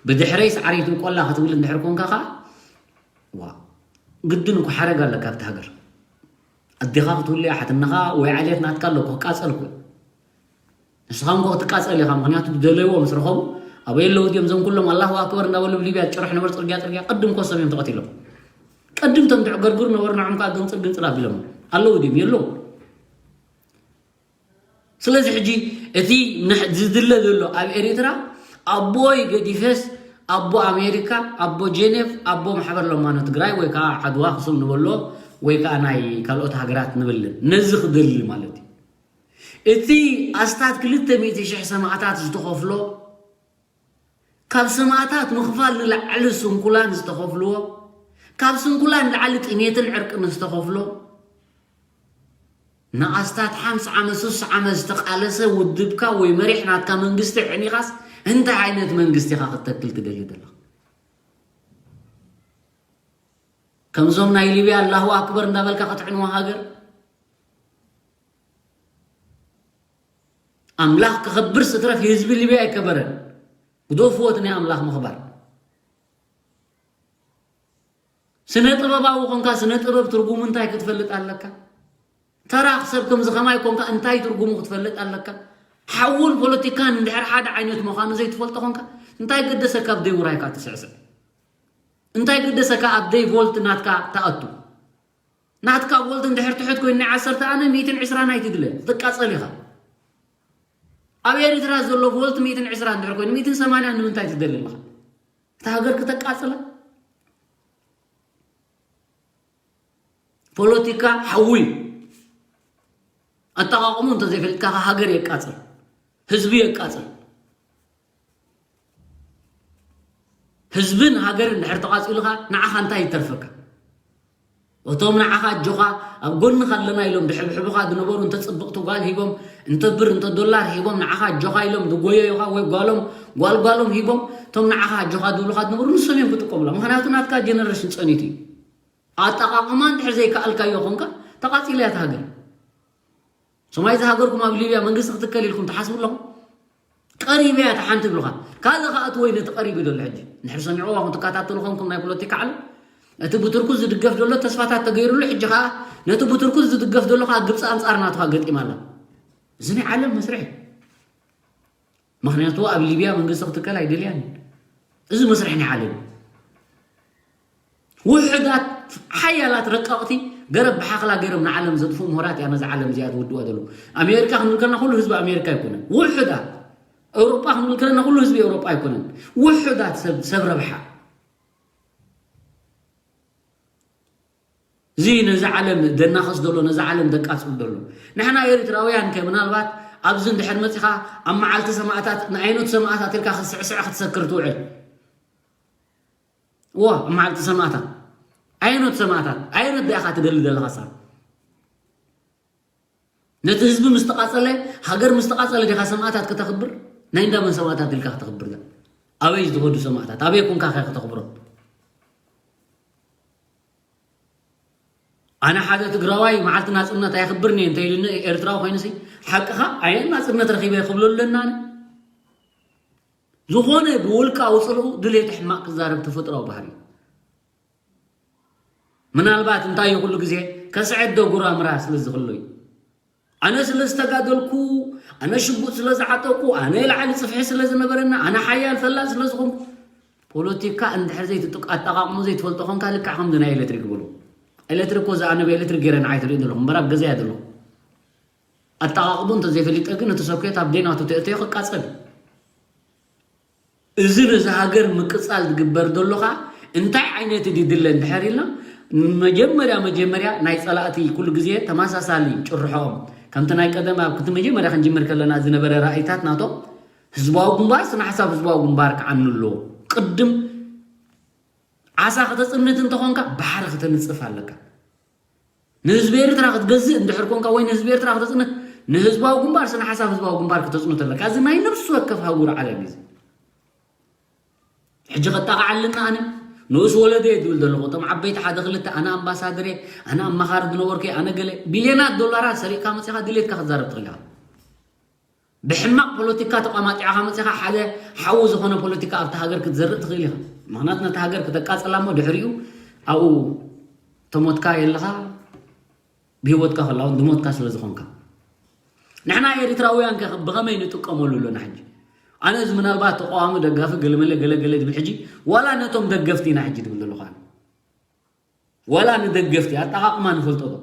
ብድሕረይ ሳዕሪትን ቆላ ክትብል እንድሕር ኮንካ ኸዓ፣ ዋ፣ ግድን እኮ ሓረግ ኣለካ ኣብቲ ሃገር። ኣዴኻ ክትውልያ፣ ሓትነኻ ወይ ዓሌት ናትካ ኣሎ እኮ፣ ክቃጸል እኮ። ንስኻ እንኮ ክትቃጸል ኢኻ፣ ምኽንያቱ ዝደለይዎ ምስ ረኸቡ፣ ኣበይ ኣለዉ ድዮም እዞም ኩሎም ኣላሁ ኣክበር እንዳበሉ ብሊብያ ጭርሕ ነበሩ፣ ጽርግያ ጽርግያ፣ ቅድም ኮሶም እዮም ተቐቲሎም። ቅድም ቶም ትዕገርግሩ ነበሩ፣ ንዖም ከኣ ግንጽል ግንጽል ኣቢሎም ኣለዉ ድዮም? የለዉ። ስለዚ ሕጂ እቲ ንሕ-፣ ዝድለ ዘሎ ኣብ ኤሪትራ፣ ኣቦይ ገዲፈስ፣ ኣቦ ኣሜሪካ፣ ኣቦ ጄኔቭ፣ ኣቦ ማሕበር ለማኖ ትግራይ፣ ወይ ከኣ ዓድዋ ክሱም ንበሎ፣ ወይ ከኣ ናይ ካልኦት ሃገራት ንብልን። ነዚ ክደሊ ማለት እዩ። እቲ ኣስታት ክልተ ሚእቲ ሽሕ ሰማእታት ዝተኸፍሎ፣ ካብ ሰማእታት ምኽፋል ንላዕሊ ስንኩላን ዝተኸፍልዎ፣ ካብ ስንኩላን ንላዕሊ ጥሜትን ዕርቅን ዝተኸፍሎ፣ ንኣስታት ሓምሳ ዓመት፣ ስሳ ዓመት ዝተቓለሰ ውድብካ ወይ መሪሕ ናትካ መንግስቲ ዕኒኻስ እንታይ ዓይነት መንግስቲ ኢኻ ክትተክል ትደሊ ዘለኻ? ከምዞም ናይ ሊብያ ኣላሁ ኣክበር እንዳበልካ ክትዕንዋ ሃገር? ኣምላኽ ክኸብር ስትረፍ ህዝቢ ሊብያ ኣይከበረን። ግደፍዎ እቲ ናይ ኣምላኽ ምኽባር። ስነ ጥበባዊ ኾንካ ስነ ጥበብ ትርጉሙ እንታይ ክትፈልጥ ኣለካ? ተራ ሰብ ከምዚ ኸማይ ኮንካ እንታይ ትርጉሙ ክትፈልጥ ኣለካ? ሓውን ፖለቲካን እንድሕር ሓደ ዓይነት ምዃኑ ዘይትፈልጦ ኾንካ እንታይ ገደሰካ ኣብ ደይ ውራይካ ትስዕስዕ? እንታይ ገደሰካ ኣብ ደይ ቮልት ናትካ ትኣቱ? ናትካ ቮልት እንድሕር ትሑት ኮይኑ ናይ ዓሰርተ ኣነ ሚእትን ዕስራን ኣይትድለ፣ ክትቃጸል ኢኻ። ኣብ ኤሪትራ ዘሎ ቮልት ሚእትን ዕስራን እንድሕር ኮይኑ ሚእትን ሰማንያን ንምንታይ ትደሊ ኣለኻ? እታ ሃገር ክተቃጽላ? ፖለቲካ ሓዊ እዩ። ኣጠቓቕሙ እንተዘይፈሊጥካ ሃገር የቃጽል፣ ህዝቢ የቃጽል። ህዝብን ሃገርን እንድሕር ተቓጺሉኻ ንዓኻ እንታይ ይተርፈካ? እቶም ንዓኻ ኣጆኻ ኣብ ጎንኻ ኣለና ኢሎም ድሕብሕቡኻ ዝነበሩ እንተ ጽብቕቲ ጓል ሂቦም፣ እንተ ብር እንተ ዶላር ሂቦም ንዓኻ ኣጆኻ ኢሎም ዝጎየዩኻ ወይ ጓሎም ጓል ጓሎም ሂቦም እቶም ንዓኻ ኣጆኻ ዝብሉኻ ዝነበሩ ንሶም እዮም ክጥቀሙላ። ምኽንያቱ ናትካ ጀነሬሽን ጸኒቱ እዩ። ኣጠቓቕማ እንድሕር ዘይከኣልካዮ ኾንካ ተቓጺላ እያ እታ ሃገር። ሶማይ ዝሃገርኩም ኣብ ሊብያ መንግስቲ ክትከል ኢልኩም ትሓስቡ ኣለኹም? ቀሪበ እያ እታ ሓንቲ ብሉኻ። ካልእ ከኣ እቲ ወይ ነቲ ቀሪቡ ዘሎ ሕጂ እንድሕር ሰሚዕዎ ኣኹም ትከታተሉ ኾንኩም ናይ ፖለቲካ ዓለም፣ እቲ ብቱርኩ ዝድገፍ ዘሎ ተስፋታት ተገይሩሉ፣ ሕጂ ከኣ ነቲ ብቱርኩ ዝድገፍ ዘሎ ከኣ ግብፂ ኣንጻር ናቱ ከኣ ገጢማ ኣላ። እዚ ናይ ዓለም መስርሕ እዩ። ምኽንያቱ ኣብ ሊብያ መንግስቲ ክትከል ኣይደልያን እዩ። እዚ መስርሕ ናይ ዓለም እዩ። ውሑዳት ሓያላት ረቀቕቲ ገረብ ብሓኽላ ገይሮም ንዓለም ዘጥፍኡ ምሁራት እያ ነዚ ዓለም እዚኣ ዝውድዋ ዘለዉ። ኣሜሪካ ክንብል ከለና ኩሉ ህዝቢ ኣሜሪካ ኣይኮነን። ውሑዳት። ኤውሮጳ ክንብል ከለና ኩሉ ህዝቢ ኤውሮጳ ኣይኮነን። ውሑዳት ሰብ፣ ሰብ ረብሓ። እዚ ነዚ ዓለም ደናኸስ ዘሎ፣ ነዚ ዓለም ደቃጽል ዘሎ። ንሕና ኤርትራውያን ከ ምናልባት ኣብዚ እንድሕር መጺኻ ኣብ መዓልቲ ሰማእታት ንኣይኖት ሰማእታት ኢልካ ክትስዕስዕ ክትሰክር ትውዕል። እዋ፣ ኣብ መዓልቲ ሰማእታት ኣየኖት ሰማእታት ኣየኖት ዲኻ ትደሊ ዘለኻ ሳብ? ነቲ ህዝቢ ምስ ተቓጸለ፣ ሃገር ምስ ተቓጸለ ዲኻ ሰማእታት ከተኽብር? ናይ እንዳመን ሰማእታት ኢልካ ከተኽብር? ኣበይ ዝኸዱ ሰማእታት? ኣበይ ኮንካ ከ ከተኽብሮም? ኣነ ሓደ ትግራዋይ መዓልቲ ናፅነት ኣየኽብርን እየ እንተኢሉኒ ኤርትራዊ ኮይኑሲ ሓቅኻ ኣየ ናፅነት ረኺበ ክብሎ ኣለና ኣነ ዝኾነ ብውልቃዊ ፅልኡ ድሌቱ ሕማቕ ክዛረብ ተፈጥራዊ ባህሪ እዩ። ምናልባት እንታይ እዩ ኩሉ ግዜ ከስዕድ ዶ ጉራምራ ስለ ዝኽሎ እዩ። ኣነ ስለ ዝተጋደልኩ ኣነ ሽጉጥ ስለ ዝዓጠቁ ኣነ ላዕሊ ፅፍሒ ስለ ዝነበረና ኣነ ሓያል ፈላጥ ስለ ዝኾንኩ ፖለቲካ እንድሕር ዘይትጥቅ ኣጠቃቅሙ ዘይትፈልጦ ኮንካ ልክዕ ከምዚ ናይ ኤሌክትሪክ ብሉ ኤሌክትሪክ ኮ ዝኣነ ብኤሌክትሪክ ገይረ ንዓይ ትርኢ ዘለኹ እምበር ኣብ ገዛ እያ ዘለኹ ኣጠቃቅሙ እንተዘይፈሊጠ ግን እቲ ሰኩት ኣብ ደይናቱ ተእተዮ ክቃፀል እዩ እዚ ነዚ ሃገር ምቅፃል ዝግበር ዘሎ ከዓ እንታይ ዓይነት ድዩ ድለ እንድሕር ኢልና መጀመርያ መጀመርያ ናይ ፀላእቲ ኩሉ ግዜ ተመሳሳሊ ጭርሖም ከምቲ ናይ ቀደም ኣብ ክቲ መጀመርያ ክንጅምር ከለና ዝነበረ ራእይታት ናቶም ህዝባዊ ግንባር ስነ ሓሳብ ህዝባዊ ግንባር ክዓኑ ኣለዎ ቅድም ዓሳ ከተፅንት እንተኾንካ ባሕሪ ከተንፅፍ ኣለካ ንህዝቢ ኤርትራ ክትገዝእ እንድሕር ኮንካ ወይ ንህዝቢ ኤርትራ ክተፅንት ንህዝባዊ ግንባር ስነ ሓሳብ ህዝባዊ ግንባር ክተፅንት ኣለካ እዚ ናይ ነብሲ ወከፍ ሃጉር ዓለም እዩ ሕጂ ከጣቕዓልና ኣነ ንኡስ ወለደ እየ ዝብል ዘለኹ እቶም ዓበይቲ ሓደ ክልተ ኣነ ኣምባሳደር እየ ኣነ ኣማኻሪ ዝነበርኩ እየ ኣነ ገለ ቢልዮናት ዶላራት ሰሪቕካ መፂኻ ድሌትካ ክትዛረብ ትኽእል ኢኻ ብሕማቕ ፖለቲካ ተቋማጢዕኻ መፂኻ ሓደ ሓዊ ዝኾነ ፖለቲካ ኣብቲ ሃገር ክትዘርእ ትኽእል ኢኻ ምኽንያቱ ነቲ ሃገር ክተቃፅላ እሞ ድሕሪኡ ኣብኡ ተሞትካ የለኻ ብህይወትካ ከላ እውን ዝሞትካ ስለ ዝኾንካ ንሕና ኤርትራውያን ከ ብኸመይ ንጥቀመሉ ኣሎና ሕጂ ኣነ እዚ ምናልባት ተቃዋሚ ደጋፊ ገለመለ ገለገለ ዝብል ሕጂ ዋላ ነቶም ደገፍቲ ኢና ሕጂ ትብል ዘለኹ ኣነ ዋላ ንደገፍቲ ኣጠቃቅማ ንፈልጦ ዶ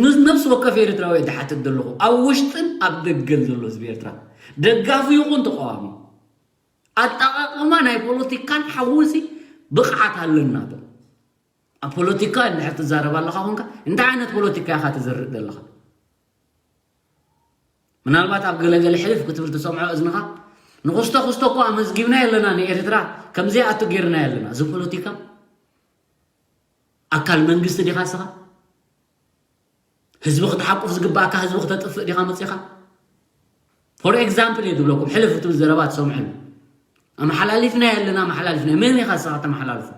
ምስ ነብሲ ወከፍ ኤርትራዊ ድሓትት ዘለኹ ኣብ ውሽጥን ኣብ ደገን ዘሎ ህዝቢ ኤርትራ ደጋፊ ይኹን ተቃዋሚ ኣጠቃቅማ ናይ ፖለቲካን ሓውሲ ብቕዓት ኣለና ዶ ኣብ ፖለቲካ እንድሕር ትዛረብ ኣለኻ ኮንካ እንታይ ዓይነት ፖለቲካ ኢኻ ትዘርእ ዘለኻ ምናልባት ኣብ ገለገለ ሕልፍ ክትብል ትሰምዖ እዝንኻ ንኽስቶ ክስቶ እኮ ኣመዝጊብና የለና ንኤርትራ ከምዚኣ ኣቱ ጌርና የለና እዚ ፖለቲካ ኣካል መንግስቲ ዲኻ ስኻ ህዝቢ ክትሓቁፍ ዝግባእካ ህዝቢ ክተጥፍእ ዲኻ መፂኻ for example እየ ዝብለኩም ሕልፍ ትብል ዘረባ ትሰምዑ ኣመሓላሊፍና ኣለና ኣመሓላሊፍና መን ኢኻ ስኻ ተመሓላልፎ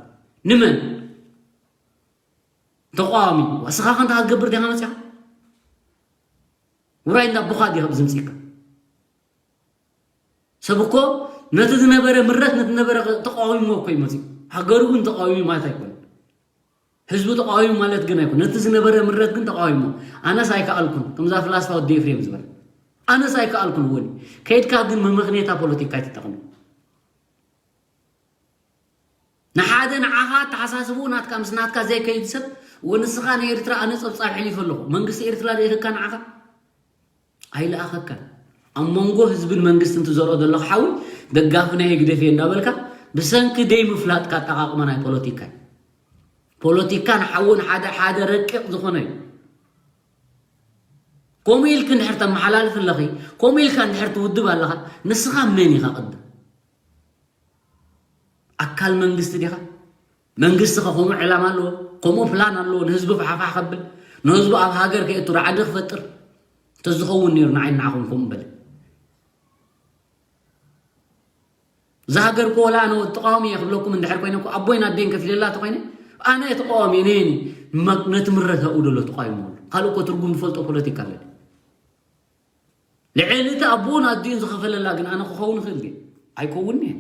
ንመን ተቃዋሚ ስኻ ከንታ ክትገብር ዲኻ መፂኻ ውራይ እንዳ ኣቦኻ ዲኻ ብዝምፅእካ ሰብ እኮ ነቲ ዝነበረ ምረት ነቲ ነበረ ተቃዊሞ እኮ ይመፅእ ሃገሩ ግን ተቃዊሙ ማለት ኣይኮነ ህዝቡ ተቃዊሙ ማለት ግን ኣይኮነ ነቲ ዝነበረ ምረት ግን ተቃዊሞ ኣነስ ኣይከኣልኩን ከምዛ ፍላስፋ ወዲ ኤፍሬም ዝበለ ኣነስ ኣይከኣልኩን እውን ከይድካ ግን መመኽኔታ ፖለቲካ ኣይትጠቕሚ ንሓደ ንዓኻ ኣተሓሳስብኡ ናትካ ምስ ናትካ ዘይከይድ ሰብ ወንስኻ ንኤርትራ ኣነ ጸብጻብ ሕሊፈ ኣለኹ መንግስቲ ኤርትራ ዘይህካ ንዓኻ ኣይለኣኸካን ኣብ መንጎ ህዝብን መንግስትን ትዘርኦ ዘለኻ ሓዊ ደጋፊ ናይ ህግደፍ እየ እንዳበልካ ብሰንኪ ደይ ምፍላጥካ ኣጠቃቅማ ናይ ፖለቲካ እዩ ፖለቲካ ንሓውን ሓደ ሓደ ረቂቕ ዝኾነ እዩ ከምኡ ኢልክ እንድሕር ተመሓላልፍ ኣለኺ ከምኡ ኢልካ እንድሕር ትውድብ ኣለኻ ንስኻ መን ኢኻ ቅድም ኣካል መንግስቲ ዲኻ መንግስቲ ከ ከምኡ ዕላማ ኣለዎ ከምኡ ፕላን ኣለዎ ንህዝቢ ፋሕፋሕ ከብል ንህዝቡ ኣብ ሃገር ከእቱ ራዕዲ ክፈጥር ተዝኸውን ነይሩ ንዓይ ንዓኹም ከምኡ በለ እዛ ሃገር እኮ ወላ ኣነ ተቃዋሚ እየ ክብለኩም እንድሕር ኮይነ እኮ ኣቦይን ኣደይን ከፊለላ ተኮይነ ኣነ ተቃዋሚ እየ ነየኒ ነቲ ምረት ኣብኡ ደሎ ተቃዊሞ ኣሎ ካልእ እኮ ትርጉም ዝፈልጦ ፖለቲካ ኣለኒ ልዕሊ እቲ ኣቦኡን ኣዲኡን ዝኸፈለላ ግን ኣነ ክኸውን ይኽእል ድየ ኣይከውንን እየ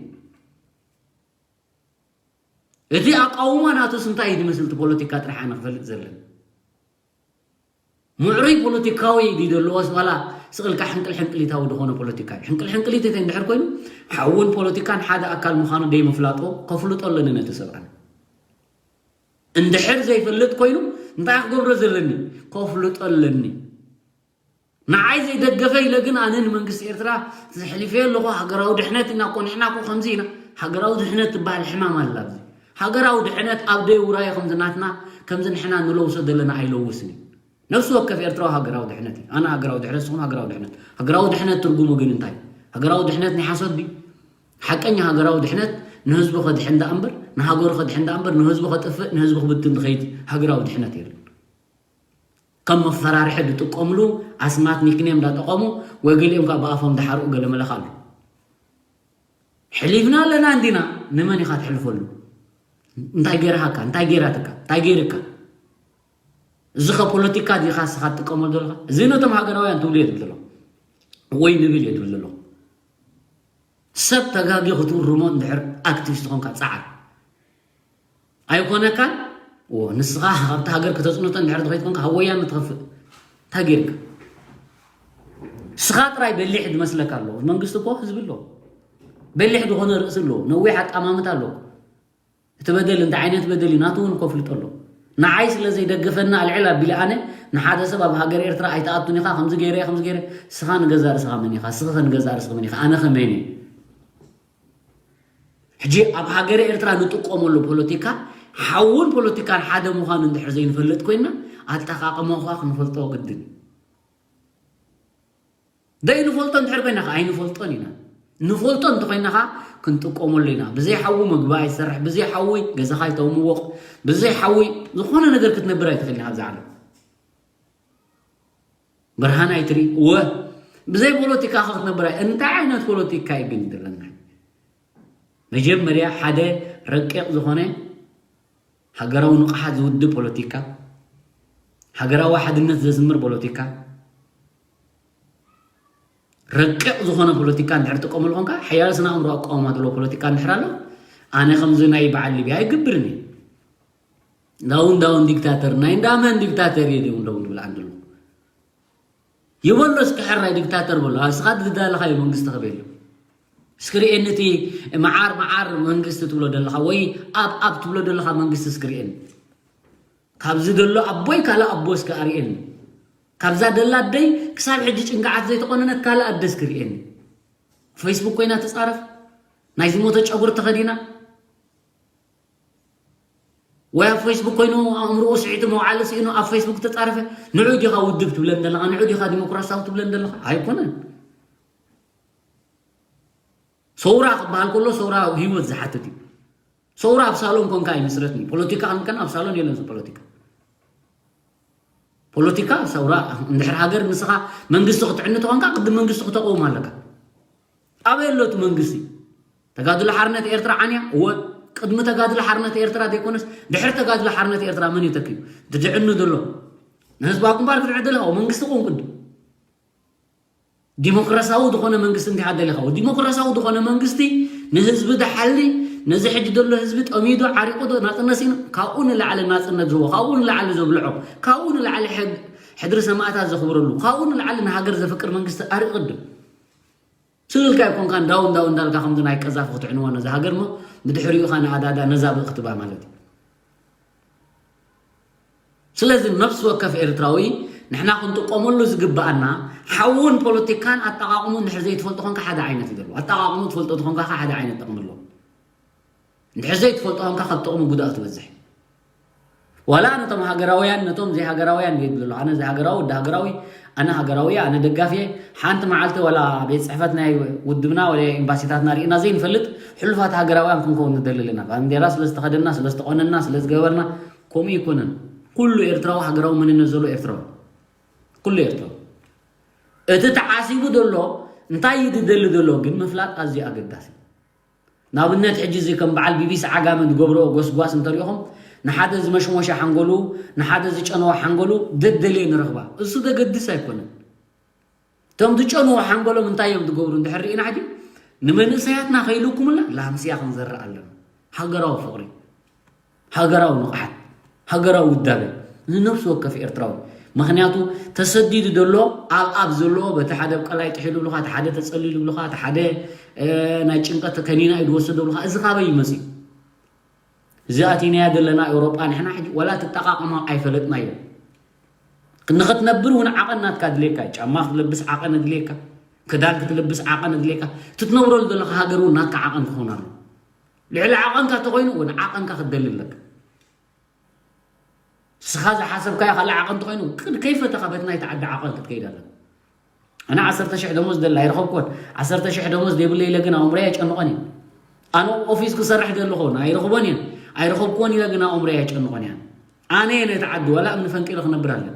እቲ ኣቃውማ ናቱስ እንታይ እዩ ዝመስል እቲ ፖለቲካ ጥራሕ ኣነ ክፈልጥ ዘለኒ ምዕሩይ ፖለቲካዊ ድዩ ዘለዎስ ዋላ ስቕልካ ሕንቅል ሕንቅሊታዊ ዝኾነ ፖለቲካ እዩ ሕንቅል ሕንቅሊት እቲ እንድሕር ኮይኑ ሓውን ፖለቲካን ሓደ ኣካል ምዃኑ ደይ ምፍላጦ ከፍልጦ ኣለኒ ነቲ ሰብ ኣነ እንድሕር ዘይፈልጥ ኮይኑ እንታይ ክገብሮ ዘለኒ ከፍልጦ ኣለኒ ንዓይ ዘይደገፈ ኢለ ግን ኣነ ንመንግስቲ ኤርትራ ዘሕሊፈ ኣለኹ ሃገራዊ ድሕነት ኢና እኮ ንሕና እኮ ከምዚ ኢና ሃገራዊ ድሕነት ትበሃል ሕማም ኣላ ኣብዚ ሃገራዊ ድሕነት ኣብ ደይ ውራይ ከምዚ ናትና ከምዚ ንሕና ንለውሶ ዘለና ኣይለውስን እዩ ነፍሲ ወከፍ ኤርትራዊ ሃገራዊ ድሕነት እዩ ኣነ ሃገራዊ ድሕነት ንስኹም ሃገራዊ ድሕነት ሃገራዊ ድሕነት ትርጉሙ ግን እንታይ ሃገራዊ ድሕነት ናይ ሓሶት ድዩ ሓቀኛ ሃገራዊ ድሕነት ንህዝቡ ከድሕን ደኣ እምበር ንሃገሩ ከድሕን ደኣ እምበር ንህዝቡ ከጥፍእ ንህዝቡ ክብትን ዝኸይድ ሃገራዊ ድሕነት የለን ከም መፈራርሒ ዝጥቀምሉ ኣስማት ኒክኔም እንዳጠቐሙ ወይ ገሊኦም ካብ ብኣፎም ዝሓርኡ ገለ መለኽ ኣሎ ሕሊፍና ኣለና እንዲና ንመን ኢኻ ትሕልፈሉ እንታይ ገይርሃካ? እንታይ ገይራትካ? እንታይ ገይርካ? እዚ ከ ፖለቲካ ዲኻ ስኻ ትጥቀመሉ ዘለኻ? እዚ ነቶም ሃገራውያን ትብሉ እየ ዝብል ዘለኹ ወይ ንብል እየ ዝብል ዘለኹ። ሰብ ተጋጊ ክትውርሞ እንድሕር ኣክቲቪስት ኾንካ ጸዓር ኣይኮነካን። ዎ ንስኻ ካብቲ ሃገር ከተጽንቶ እንድሕር ትኸይድ ኮንካ ሃወያን ትኸፍእ። እንታይ ጌርካ? ስኻ ጥራይ በሊሕ ዝመስለካ ኣሎ። መንግስቲ እኮ ህዝቢ ኣሎ። በሊሕ ዝኾነ ርእሲ ኣሎ። ነዊሕ ኣጣማምታ ኣሎ። እቲ በደል እንታይ ዓይነት በደል እዩ ናቱ እውን እኮ ፍልጦ ኣሎ። ንዓይ ስለ ዘይደገፈና ኣልዕል ኣቢለ ኣነ ንሓደ ሰብ ኣብ ሃገር ኤርትራ ኣይትኣቱን ኢኻ ከምዚ ገይረ ከምዚ ገይረ። ስኻ ንገዛ ርእስኻ መን ኢኻ? ስኺ ንገዛ ርእስኺ መን ኢኻ? ኣነ ከመይ እየ? ሕጂ ኣብ ሃገረ ኤርትራ ንጥቀመሉ ፖለቲካ ሓውን ፖለቲካን ሓደ ምዃኑ እንድሕር ዘይንፈልጥ ኮይና ኣጠቓቕማኡ ኸኣ ክንፈልጦ ግድን እዩ። ዘይንፈልጦ እንድሕር ኮይና ኸዓ ኣይንፈልጦን ኢና። ንፈልጦ እንተኮይና ኸዓ ክንጥቀመሉ ኢና። ብዘይ ሓዊ መግቢ ኣይሰርሕ፣ ብዘይ ሓዊ ገዛኻ ኣይተምወቕ፣ ብዘይ ሓዊ ዝኾነ ነገር ክትነብር ኣይትኽእልን ኢኻ ኣብዛ ዓለም። ብርሃን ኣይትርኢ ወ ብዘይ ፖለቲካ ኸ ክትነብር ኣይ እንታይ ዓይነት ፖለቲካ እዩ ግን ዘለና? መጀመርያ ሓደ ረቂቕ ዝኾነ ሃገራዊ ንቕሓት ዝውድብ ፖለቲካ፣ ሃገራዊ ሓድነት ዘስምር ፖለቲካ፣ ረቂቕ ዝኾነ ፖለቲካ እንድሕር ትጥቀመሉ ኾንካ፣ ሓያለ ስነ ኣእምሮ ኣቃውማ ዘለዎ ፖለቲካ እንድሕር ኣሎ፣ ኣነ ከምዚ ናይ በዓል ሊብያ ኣይገብርን እየ። ዳውን ዳውን ዲክታተር ናይ እንዳመን ዲክታተር እየ ዳውን ዳውን ዝብል ኣንድሎ ይበሎ እስኪ ሕራይ ዲክታተር በሎ። ኣብ ስኻ ዝዳለኻዮ መንግስቲ ከበሎ። እስክሪኤን እቲ መዓር መዓር መንግስቲ ትብሎ ዘለኻ ወይ ኣብ ኣብ ትብሎ ዘለኻ መንግስቲ እስክሪኤን። ካብዚ ዘሎ ኣቦይ ካልእ ኣቦ እስኪ ኣርእየኒ። ካብዛ ደላ ኣደይ ክሳብ ሕጂ ጭንጋዓት ዘይተቆነነት ካልእ ኣደ እስክሪኤኒ። ፌስቡክ ኮይና ትጻረፍ። ናይ ዝሞተ ጨጉሪ ተኸዲና። ወይ ኣብ ፌስቡክ ኮይኑ ኣእምሮኡ ስዒቱ መውዓሊ ስኢኑ ኣብ ፌስቡክ ተጻረፈ። ንዑ ዲኻ ውድብ ትብለን ዘለኻ? ንዑ ዲኻ ዲሞክራሲያዊ ትብለን ዘለኻ? ኣይኮነን። ሰውራ ክበሃል ከሎ ሰውራ ህይወት ዝሓትት እዩ። ሰውራ ኣብ ሳሎን ኮንካ ይምስረት። ፖለቲካ ክንከን ኣብ ሳሎን የለን። ፖለቲካ ፖለቲካ ሰውራ እንድሕር ሃገር ንስኻ መንግስቲ ክትዕኒ ተኾንካ ቅድም መንግስቲ ክተቀውም ኣለካ። ኣበይ ኣሎ እቲ መንግስቲ? ተጋድሎ ሓርነት ኤርትራ ዓንያ? እወ። ቅድሚ ተጋድሎ ሓርነት ኤርትራ ዘይኮነስ ድሕሪ ተጋድሎ ሓርነት ኤርትራ መን እዩ ተኪኡ? ድድዕኑ ዘሎ ንህዝባዊ ግንባር ክትዕድል ኢኻ፣ መንግስቲ ክውን ቅድም። ዲሞክራሲያዊ ዝኾነ መንግስቲ እንዲኻ ደሊኻ። ዲሞክራሲያዊ ዝኾነ መንግስቲ ንህዝቢ ዝሓሊ፣ ነዚ ሕጂ ዘሎ ህዝቢ ጠሚዶ ዓሪቑ ዶ ናጽነት ሲኢኑ፣ ካብኡ ንላዕሊ ናጽነት ዝህቦ፣ ካብኡ ንላዕሊ ዘብልዖ፣ ካብኡ ንላዕሊ ሕድ-፣ ሕድሪ ሰማእታት ዘኽብረሉ፣ ካብኡ ንላዕሊ ንሃገር ዘፍቅር መንግስቲ ኣርቂ ቅድም። ስልልካ ኣይኮንካ እንዳው እንዳው እንዳልካ ከምዚ ናይ ቀዛፊ ክትዕንዎ ነዚ ሃገር እሞ ብድሕሪኡ ኸኣ ንኣዳዳ ነዛ ብእ ክትባ ማለት እዩ። ስለዚ ነፍሲ ወከፍ ኤርትራዊ ንሕና ክንጥቀመሉ ዝግብኣና ሓውን ፖለቲካን ኣጠቓቕሙ እንድሕር ዘይትፈልጦ ኾንካ ሓደ ዓይነት እዩ ዘለዎ። ኣጠቓቕሙ ትፈልጦ ተኾንካ ኸዓ ሓደ ዓይነት ጥቕሚ ኣለዎ። እንድሕር ዘይትፈልጦ ኾንካ ካብ ጥቕሚ ጉድኣቱ ይበዝሕ። ዋላ ነቶም ሃገራውያን ነቶም ዘይሃገራውያን ድየ ይብል ኣሎ። ኣነ ዘይሃገራዊ ወዲ ሃገራዊ፣ ኣነ ሃገራዊ እየ፣ ኣነ ደጋፊ እየ። ሓንቲ መዓልቲ ዋላ ቤት ጽሕፈት ናይ ውድብና ወላ ኤምባሲታትና ርኢና ዘይንፈልጥ ሕሉፋት ሃገራውያን ክንከውን ንደሊ ኣለና። ባንዴራ ስለ ዝተኸደና፣ ስለ ዝተቖነና፣ ስለ ዝገበርና ከምኡ ኣይኮነን። ኩሉ ኤርትራዊ ሃገራዊ መንነት ዘሎ ኤርትራዊ። ኩሉ ኤርትራዊ። እቲ ተዓሲቡ ዘሎ እንታይ እዩ ዝደሊ ዘሎ ግን ምፍላጥ ኣዝዩ ኣገዳሲ። ንኣብነት ሕጂ እዚ ከም በዓል ቢቢሲ ዓጋመ ዝገብሮ ጎስጓስ እንተሪኢኹም ንሓደ ዝመሽሞሸ ሓንጎሉ ንሓደ ዝጨነወ ሓንጎሉ ደደልየ ንረኽባ እሱ ዘገድስ ኣይኮነን። እቶም ዝጨንዎ ሓንጎሎም እንታይ እዮም ዝገብሩ እንድሕር ርኢና ሕጂ ንመንእሰያትና ከይልኩምና ላምስያ ክንዘርእ ኣለና። ሃገራዊ ፍቕሪ፣ ሃገራዊ ንቕሓት፣ ሃገራዊ ውዳበ ንነፍሲ ወከፍ ኤርትራዊ። ምኽንያቱ ተሰዲዱ ዘሎ ኣብ ኣብ ዘለዎ በቲ ሓደ ኣብ ቀላይ ጥሒሉ ብልኻ፣ እቲ ሓደ ተጸሊሉ ብልኻ፣ እቲ ሓደ እ፣ ናይ ጭንቀት ከኒና እዩ ዝወሰዶ ብልኻ። እዚ ካበይ ይመጽእ? እዚ ኣቲናያ ዘለና ኤውሮጳ ንሕና ሕጂ ዋላ ትጠቓቐማ ኣይፈለጥናዮ። ንኽትነብር እውን ዓቐን ናትካ ድልየካ እዩ። ጫማ ክትለብስ ዓቐን ድልየካ፣ ክዳን ክትለብስ ዓቐን ድልየካ፣ ትትነብረሉ ዘለኻ ሃገር እውን ናትካ ዓቐን ክኾን ኣሎ። ልዕሊ ዓቐንካ ተኾይኑ እውን ዓቐንካ ክትደሊ ኣለካ። ንስኻ ዝሓሰብካዮ ካልእ ዓቐን ተኾይኑ ቅድ ከይፈተኻ በቲ ናይቲ ዓዲ ዓቐን ክትከይድ ኣለካ። ኣነ ዓሰርተ ሽሕ ደሞዝ ደላ ኣይረኸብኩዎን። ዓሰርተ ሽሕ ደሞዝ ዘይብለይ ኢለ ግን ኣእምሮይ ኣይጨንቖን እየ። ኣነ ኦፊስ ክሰርሕ ደለኹ ኣይረኽቦን እየ። ኣይረኸብኩዎን ኢለ ግን ኣእምሮይ ኣይጨንቖን እየ። ኣነ እየ ነቲ ዓዲ ዋላ እምኒ ፈንቂለ ክነብር ኣለኒ።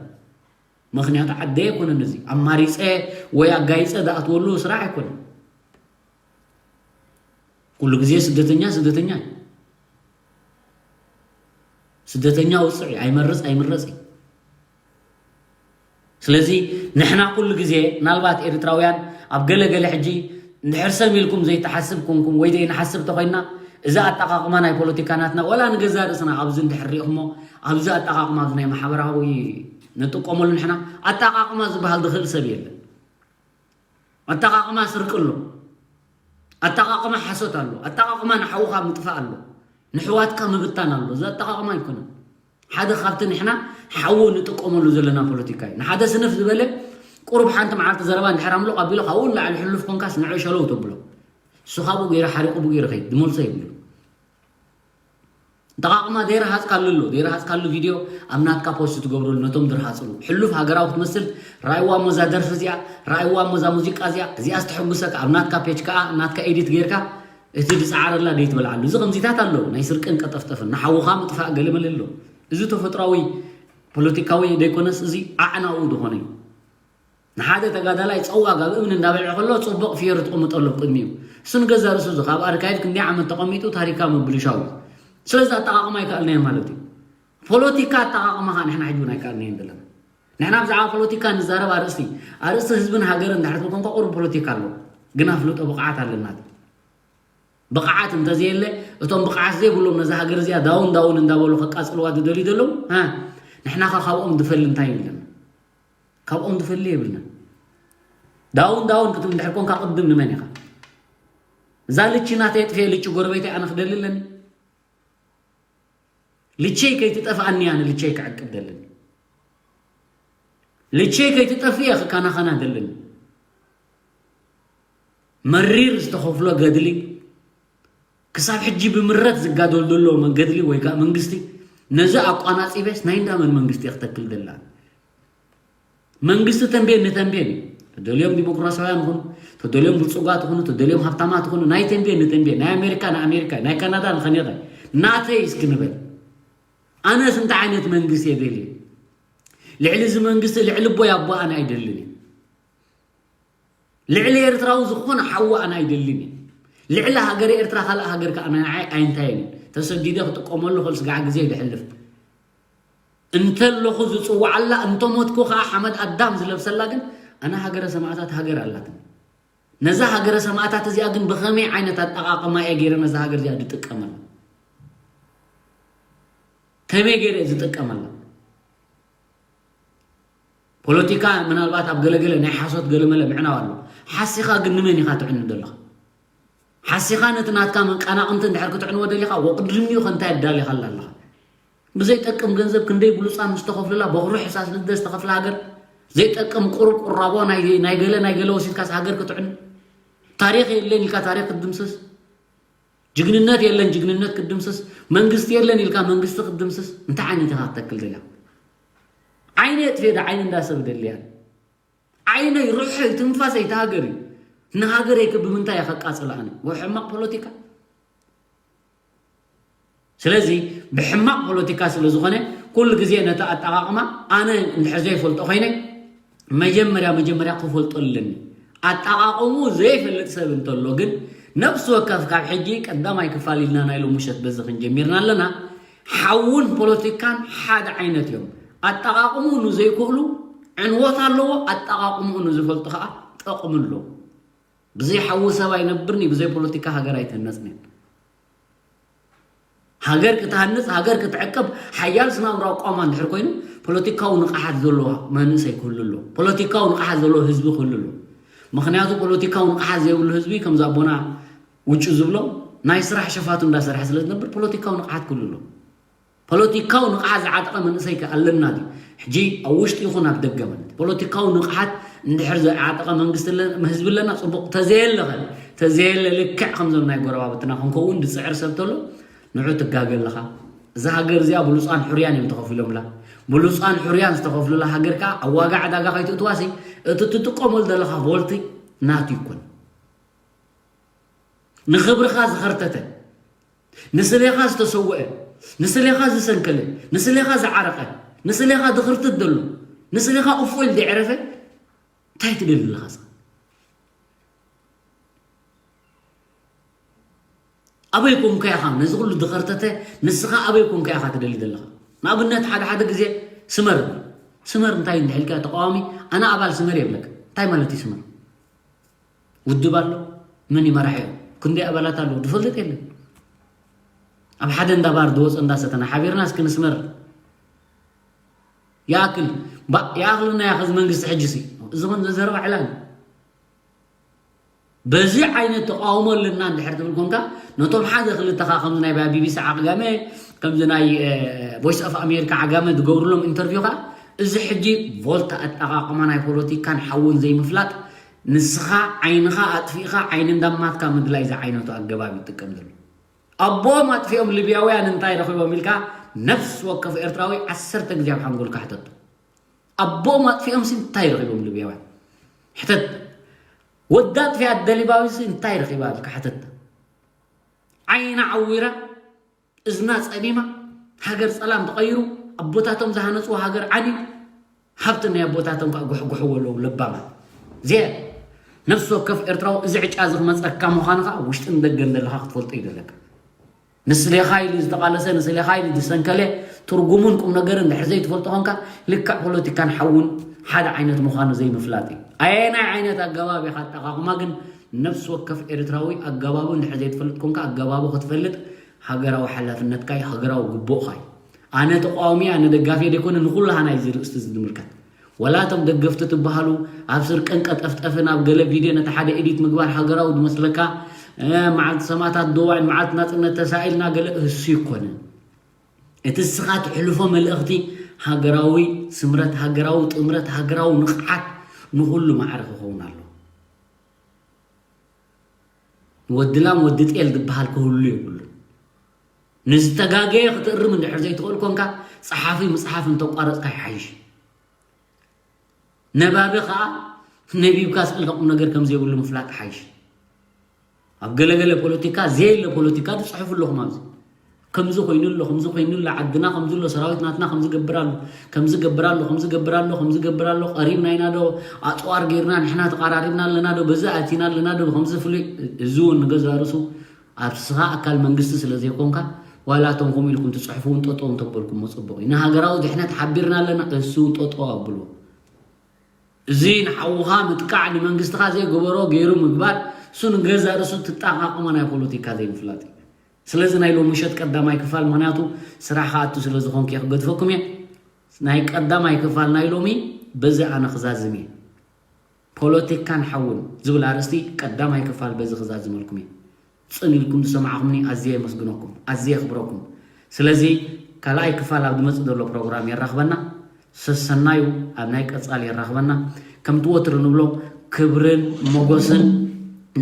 ምኽንያቱ ዓደይ ኣይኮነን እዚ። ኣማሪፀ ወይ ኣጋይፀ ዝኣትወሉ ስራሕ ኣይኮነን። ኩሉ ግዜ ስደተኛ ስደተኛ እዩ። ስደተኛ ውፅዕ እዩ፣ ኣይመርፅ ኣይምረፅ እዩ። ስለዚ ንሕና ኩሉ ግዜ ምናልባት ኤርትራውያን ኣብ ገለ ገለ ሕጂ እንድሕር ሰም ኢልኩም ዘይትሓስብ ኮንኩም ወይ ዘይንሓስብ ተኾይንና፣ እዚ ኣጠቓቕማ ናይ ፖለቲካ ናትና፣ ወላ ንገዛ ርእስና ኣብዚ እንድሕር ሪእኹሞ፣ ኣብዚ ኣጠቓቕማ ኣብዚ ናይ ማሕበራዊ ንጥቀመሉ ንሕና፣ ኣጠቓቕማ ዝበሃል ዝኽእል ሰብ የለን። ኣጠቓቕማ ስርቂ ኣሎ፣ ኣጠቓቕማ ሓሶት ኣሎ፣ ኣጠቓቕማ ንሓውኻ ምጥፋእ ኣሎ፣ ንሕዋትካ ምብታን ኣሎ። እዚ ኣጠቓቕማ ኣይኮነን። ሓደ ካብቲ ንሕና ሓዊ ንጥቀመሉ ዘለና ፖለቲካ እዩ። ንሓደ ስንፍ ዝበለ ቁሩብ ሓንቲ መዓልቲ ዘረባ እንድሕር ኣምልቕ ኣቢሉ ካብኡ ንላዕሊ ሕሉፍ ኮንካስ ንዑ ሸለው ተብሎ። እሱ ካብኡ ገይረ ሓሪቑ ብኡ ገይረ ከይድ ዝመልሶ የብሉ። ኣጠቓቕማ ዘይረሃጽካሉ ኣሎ፣ ዘይረሃጽካሉ ቪድዮ ኣብ ናትካ ፖስት ትገብረሉ ነቶም ዝረሃጽሉ። ሕሉፍ ሃገራዊ ክትመስል ረኣይዋ እሞ እዛ ደርፊ እዚኣ፣ ረኣይዋ እሞ እዛ ሙዚቃ እዚኣ፣ እዚኣ ዝተሐጉሰካ ኣብ ናትካ ፔጅ ከኣ ናትካ ኤዲት ጌርካ እቲ ዝጸዓረላ ደይ ትበልዓሉ። እዚ ከምዚታት ኣሎ፣ ናይ ስርቅን ቀጠፍጠፍን፣ ንሓውኻ ምጥፋእ ገለ መለ ኣሎ። እዚ ተፈጥሯዊ ፖለቲካዊ ደይኮነስ እዚ ዓዕናኡ ዝኾነ እዩ። ንሓደ ተጋዳላይ ጸዋግ ኣብ እምኒ እንዳበልዐ ከሎ ጽቡቕ ፍዮሪ ትቕምጠሉ ኣብ ቅድሚኡ። እሱ ንገዛ ርእሱ እዚ ካብ ኣርካይቭ ክንደይ ዓመት ተቐሚጡ ታሪካ ምብልሻው እዩ። ስለዚ ኣጠቓቕማ ኣይከኣልናዮን ማለት እዩ። ፖለቲካ ኣጠቓቕማ ኸኣ ንሕና ሕጂ እውን ኣይከኣልናዮን ዘለና። ንሕና ብዛዕባ ፖለቲካ ንዛረብ ኣርእስቲ፣ ኣርእስቲ ህዝብን ሃገርን እንድሕር ትብል ኮንካ ቁሩብ ፖለቲካ ኣሎ። ግን ኣፍልጦ ብቕዓት ኣለና። ብቕዓት እንተዘየለ፣ እቶም ብቕዓት ዘይብሎም ነዛ ሃገር እዚኣ ዳውን ዳውን እንዳበሉ ከቃጽልዋ ዝደልዩ ዘለዉ፣ ሃ፣ ንሕና ኸ ካብኦም ዝፈሊ እንታይ የብልና? ካብኦም ዝፈሊ የብልና። ዳውን ዳውን ክትብል እንድሕር ኮንካ ቅድም ንመን ኢኻ? እዛ ልቺ ናተይ የጥፍኤ ልቺ ጎረቤተይ ኣነ ክደሊ ኣለኒ? ልቸይ ከይትጠፍኣኒ እያ ንልቸይ ክዕቅብ ደለኒ። ልቸይ ከይትጠፍእ እየ ክከናኸና ደለኒ። መሪር ዝተኸፍሎ ገድሊ፣ ክሳብ ሕጂ ብምረት ዝጋደል ዘሎ መ-፣ ገድሊ ወይ ከዓ መንግስቲ፣ ነዚ ኣቋናጺበስ ናይ እንዳመን መንግስቲ እየ ክተክል ደላ? መንግስቲ ተንቤን ንተንቤን እዩ። ተደልዮም ዲሞክራሲያውያን ይኹኑ፣ ተደልዮም ብልጹጋት ይኹኑ፣ ተደልዮም ሃብታማት ይኹኑ፣ ናይ ተንቤን ንተንቤን፣ ናይ ኣሜሪካ ንኣሜሪካ፣ ናይ ካናዳ ንኸኔዳ፣ ናተይ እስኪ ንበል። ኣነስ እንታይ ዓይነት መንግስቲ እየ ደልየ? ልዕሊ እዚ መንግስቲ ልዕሊ ኣቦይ ኣቦኣን ኣይደልን እየ። ልዕሊ ኤርትራዊ ዝኾነ ሓዊ ኣነ ኣይደልን እየ። ልዕሊ ሃገረ ኤርትራ ካልእ ሃገር ከኣ ንዓይ ኣይንታየን እዩ። ተሰዲደ ክጥቀመሉ ክእል ስጋዕ ግዜ ይድሕልፍ። እንተለኹ ዝጽውዓላ፣ እንተሞትኩ ከኣ ሓመድ ኣዳም ዝለብሰላ ግን ኣነ ሃገረ ሰማእታት ሃገር ኣላትኒ። ነዛ ሃገረ ሰማእታት እዚኣ ግን ብኸመይ ዓይነት ኣጠቓቕማ እየ ገይረ ነዛ ሃገር እዚኣ ዝጥቀመላ? ከመይ ገይረ እየ ዝጥቀመላ? ፖለቲካ ምናልባት ኣብ ገለገለ ናይ ሓሶት ገለመለ ምዕናው ኣሎ። ሓሲኻ ግን ንመን ኢኻ ትዕኑ ዘለኻ? ሓሲኻ ነቲ ናትካ መቀናቕንቲ እንድሕር ክትዕንዎ ደሊኻ፣ ወቅድሚኡ ከ እንታይ ኣዳሊኻላ ኣለኻ? ብዘይጠቅም ገንዘብ ክንደይ ብሉጻን ምስ ተኸፍሉላ፣ በኹሪ ሕሳስ ልደ ዝተኸፍለ ሃገር፣ ዘይጠቅም ቁሩብ ቁራቦ ናይ፣ ናይ ገለ፣ ናይ ገለ ወሲድካስ ሃገር ክትዕኑ? ታሪኽ የለን ኢልካ ታሪኽ ክትድምስስ? ጅግንነት የለን ጅግንነት ክትድምስስ? መንግስቲ የለን ኢልካ መንግስቲ ክትድምስስ? እንታይ ዓይነት ኢኻ ክተክል ደልያ? ዓይነ የጥፍኤ ዶ ዓይኒ እንዳ ሰብ ደልያ? ዓይነይ ሩሐይ ትንፋሰይ ተሃገር እዩ። ንሃገረይ ከ ብምንታይ እየ ከቃጽላ ኣነ? ብሕማቕ ፖለቲካ። ስለዚ ብሕማቕ ፖለቲካ ስለ ዝኾነ ኩሉ ግዜ ነቲ ኣጠቓቕማ ኣነ እንድሕር ዘይፈልጦ ኮይነ መጀመርያ መጀመርያ ክፈልጦ ኣለኒ። ኣጠቓቕሙ ዘይፈልጥ ሰብ እንተሎ ግን ነፍሲ ወከፍ ካብ ሕጂ ቀዳማይ ክፋል ኢልና ናይ ሎሚ ምሸት በዚ ክንጀሚርና ኣለና። ሓውን ፖለቲካን ሓደ ዓይነት እዮም። ኣጠቓቕሙ ንዘይክእሉ ዕንወት ኣለዎ፣ ኣጠቓቕምኡ ንዝፈልጡ ከዓ ጠቕሚ ኣለዎ። ብዘይ ሓዊ ሰብ ኣይነብርን እዩ፣ ብዘይ ፖለቲካ ሃገር ኣይትህነጽን እያ። ሃገር ክትሃንጽ፣ ሃገር ክትዕቅብ፣ ሓያል ስነ ኣእምራዊ ኣቋማ እንድሕር ኮይኑ፣ ፖለቲካዊ ንቕሓት ዘለዎ መንእሰይ ክህሉ ኣለዎ። ፖለቲካዊ ንቕሓት ዘለዎ ህዝቢ ክህሉ ኣለዎ። ምኽንያቱ ፖለቲካዊ ንቕሓት ዘይብሉ ህዝቢ ከምዚ ኣቦና ውጩ ዝብሎ ናይ ስራሕ ሸፋቱ እንዳሰርሐ ስለ ዝነብር ፖለቲካዊ ንቕሓት ክህሉ ኣለዎ። ፖለቲካዊ ንቕሓት ዝዓጠቐ መንእሰይ ከ ኣለና ድዩ? ሕጂ ኣብ ውሽጢ ይኹን ኣብ ደገ ማለት ፖለቲካዊ ንቕሓት እንድሕር ዝዓጠቐ መንግስቲ ኣለ-፣ ህዝቢ ኣለና፣ ጽቡቕ። ተዘየለ ኸ? ተዘየለ ልክዕ ከምዞም ናይ ጎረባብትና ክንከውን ዝጽዕር ሰብ ተሎ ንዑ ትጋገ ኣለኻ። እዛ ሃገር እዚኣ ብሉጻን ሕሩያን እዮም ተኸፊሎምላ። ብሉጻን ሕሩያን ዝተኸፍሉላ ሃገር ከኣ ኣብ ዋጋ ዕዳጋ ከይትእትዋሲ እቲ ትጥቀመሉ ዘለኻ ቮልቲ ናቱ ይኮን። ንኽብርኻ ዝኸርተተ፣ ንስሌኻ ዝተሰውአ፣ ንስሌኻ ዝሰንከለ፣ ንስሌኻ ዝዓረቐ፣ ንስሌኻ ዝኽርትት ዘሎ፣ ንስሌኻ እፎይ ኢሉ ዘዕረፈ እንታይ ትደሊ ኣለኻ? ኣበይ ኮንካ ኢኻ ነዚ ኩሉ ዝኸርተተ? ንስኻ ኣበይ ኮንካ ኢኻ ትደሊ ዘለኻ? ንኣብነት ሓደ ሓደ ግዜ ስመር ስመር እንታይ እንድሕልካ ተቃዋሚ ኣነ ኣባል ስመር የብለክ እንታይ ማለት እዩ ስመር ውድብ ኣሎ ምን ይመራሕ እዩ ክንደይ ኣባላት ኣለዎ ዝፈልጥ የለን ኣብ ሓደ እንዳባር ዝወፀ እንዳሰተና ሓቢርና እስኪ ንስመር ይኣክል ይኣክልና ያኸዚ መንግስቲ ሕጅ ሲ እዚ ኾን ዘዘረባ ዕላል በዚ ዓይነት ተቃውሞ ኣለና እንድሕር ትብል ኮንካ ነቶም ሓደ ክልተኻ ከምዚ ናይ ቢቢሲ ዓጋመ ከምዚ ናይ ቮይስ ኦፍ ኣሜሪካ ዓጋመ ዝገብሩሎም ኢንተርቪው ከዓ እዚ ሕጂ ቮልታ ኣጠቃቅማ ናይ ፖለቲካን ሓውን ዘይምፍላጥ ንስኻ ዓይንኻ ኣጥፊእኻ ዓይኒ እንዳማትካ ምድላይ ዝዓይነቱ ኣገባብ ይጥቀም ዘሎ ኣቦም ኣጥፊኦም ሊብያውያን እንታይ ረኺቦም ኢልካ ነፍሲ ወከፍ ኤርትራዊ ዓሰርተ ግዜ ኣብ ሓንጎልካ ሕተቱ ኣቦም ኣጥፊኦም ሲ እንታይ ረኺቦም ሊብያውያን ሕተት ወዳ ኣጥፊኣ ደሊባዊ ሲ እንታይ ረኺባ ኢልካ ሕተት ዓይና ዓዊራ እዝና ጸሚማ ሃገር ጸላም ተቐይሩ ኣቦታቶም ዝሃነፅዎ ሃገር ዓንዩ ሃብቲ ናይ ኣቦታቶም ከዓ ጉሕጉሕዎ ኣለዉ ለባማት ዜ ነፍሲ ወከፍ ኤርትራዊ እዚ ዕጫ እዚ ክመፀካ ምዃኑ ከዓ ውሽጥን ደገን ዘለካ ክትፈልጦ እዩ ዘለካ ንስሌኻ ኢሉ ዝተቓለሰ ንስሌኻ ኢሉ ዝሰንከለ ትርጉሙን ቁም ነገርን ድሕር ዘይትፈልጦ ኾንካ ልክዕ ፖለቲካን ሓውን ሓደ ዓይነት ምዃኑ ዘይምፍላጥ እዩ ኣየናይ ዓይነት ኣገባብ ኢኻ ኣጠቓቕማ ግን ነፍሲ ወከፍ ኤርትራዊ ኣገባቡ እንድሕር ዘይትፈልጥ ኮንካ ኣገባቡ ክትፈልጥ ሃገራዊ ሓላፍነትካ እዩ ሃገራዊ ግቡእኻ እዩ ኣነ ተቃዋሚ ኣነ ደጋፊ ደይኮነ ንኩላሃና እዩ ዝርእስቲ ዝምልከት ወላ እቶም ደገፍቲ ትበሃሉ ኣብ ስርቅን ቀጠፍጠፍን ኣብ ገለ ቪድዮ ነቲ ሓደ ኤዲት ምግባር ሃገራዊ ዝመስለካ መዓልቲ ሰማእታት ዶ ውዕል መዓልቲ ናፅነት ተሳኢልና ገለ እሱ ይኮንን እቲ እስኻ ትሕልፎ መልእኽቲ ሃገራዊ ስምረት ሃገራዊ ጥምረት ሃገራዊ ንቕሓት ንኹሉ ማዕረ ክኸውን ኣሎ ወዲ ላም ወዲ ጤል ዝበሃል ክህሉ የብሉ ንዝተጋገየ ክትእርም እንድሕር ዘይትኽእል ኮንካ ጸሓፊ ምጽሓፍ እንተቋረጽካ ይሓይሽ ነባቢ ከዓ ነቢብካ ስእልካ ቁም ነገር ከም ዘይብሉ ምፍላጥ ሓይሽ ኣብ ገለገለ ፖለቲካ ዘየለ ፖለቲካ ትፅሕፉ ኣለኹም ኣብዚ ከምዚ ኮይኑ ኣሎ ከምዚ ኮይኑ ኣሎ ዓድና ከምዚ ኣሎ ሰራዊት ናትና ከምዚ ገብር ኣሎ ከምዚ ገብር ኣሎ ከምዚ ገብር ኣሎ ከምዚ ገብር ኣሎ ቀሪብና ኢና ዶ ኣፅዋር ገይርና ንሕና ተቀራሪብና ኣለና ዶ በዚ ኣቲና ኣለና ዶ ከምዚ ፍሉይ እዚ እውን ንገዛ ርእሱ ኣብ ስኻ ኣካል መንግስቲ ስለ ዘይኮንካ ዋላ እቶም ከምኡ ኢልኩም ትፅሕፉ እውን ጠጠው እንተበልኩሞ ፅቡቅ እዩ ንሃገራዊ ድሕነት ሓቢርና ኣለና እሱ እውን ጠጠው ኣብልዎ እዚ ንሓውኻ ምጥቃዕ ንመንግስትኻ ዘይገበሮ ገይሩ ምግባር እሱ ንገዛ ርእሱ ትጠቃቅሞ ናይ ፖለቲካ ዘይምፍላጥ እዩ ስለዚ ናይ ሎሚ ምሸት ቀዳማይ ክፋል ምክንያቱ ስራሕ ክኣቱ ስለ ዝኾንኩ እየ ክገድፈኩም እየ ናይ ቀዳማይ ክፋል ናይ ሎሚ በዚ ኣነ ክዛዝም እየ ፖለቲካን ሓውን ዝብል ኣርእስቲ ቀዳማይ ክፋል በዚ ክዛዝመልኩም እየ ጽን ኢልኩም ዝሰማዕኹምኒ ኣዝየ የመስግነኩም ኣዝየ የኽብረኩም ስለዚ ካልኣይ ክፋል ኣብ ዝመጽእ ዘሎ ፕሮግራም የራኽበና ሰሰናዩ ኣብ ናይ ቀጻሊ የራኽበና ከምቲ ወትሩ ንብሎ ክብርን ሞጎስን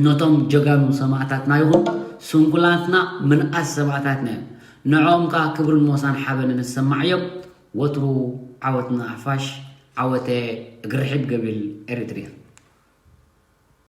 ነቶም ጀጋኑ ሰማእታትና ይኹን ስንኩላትና ምንኣስ ሰማእታትና እዮም ንዕኦም ከዓ ክብርን ሞሳን ሓበንን ዝሰማዕ እዮም ወትሩ ዓወትና ኣሕፋሽ ዓወተ እግርሕብ ገቢል ኤሪትሪያ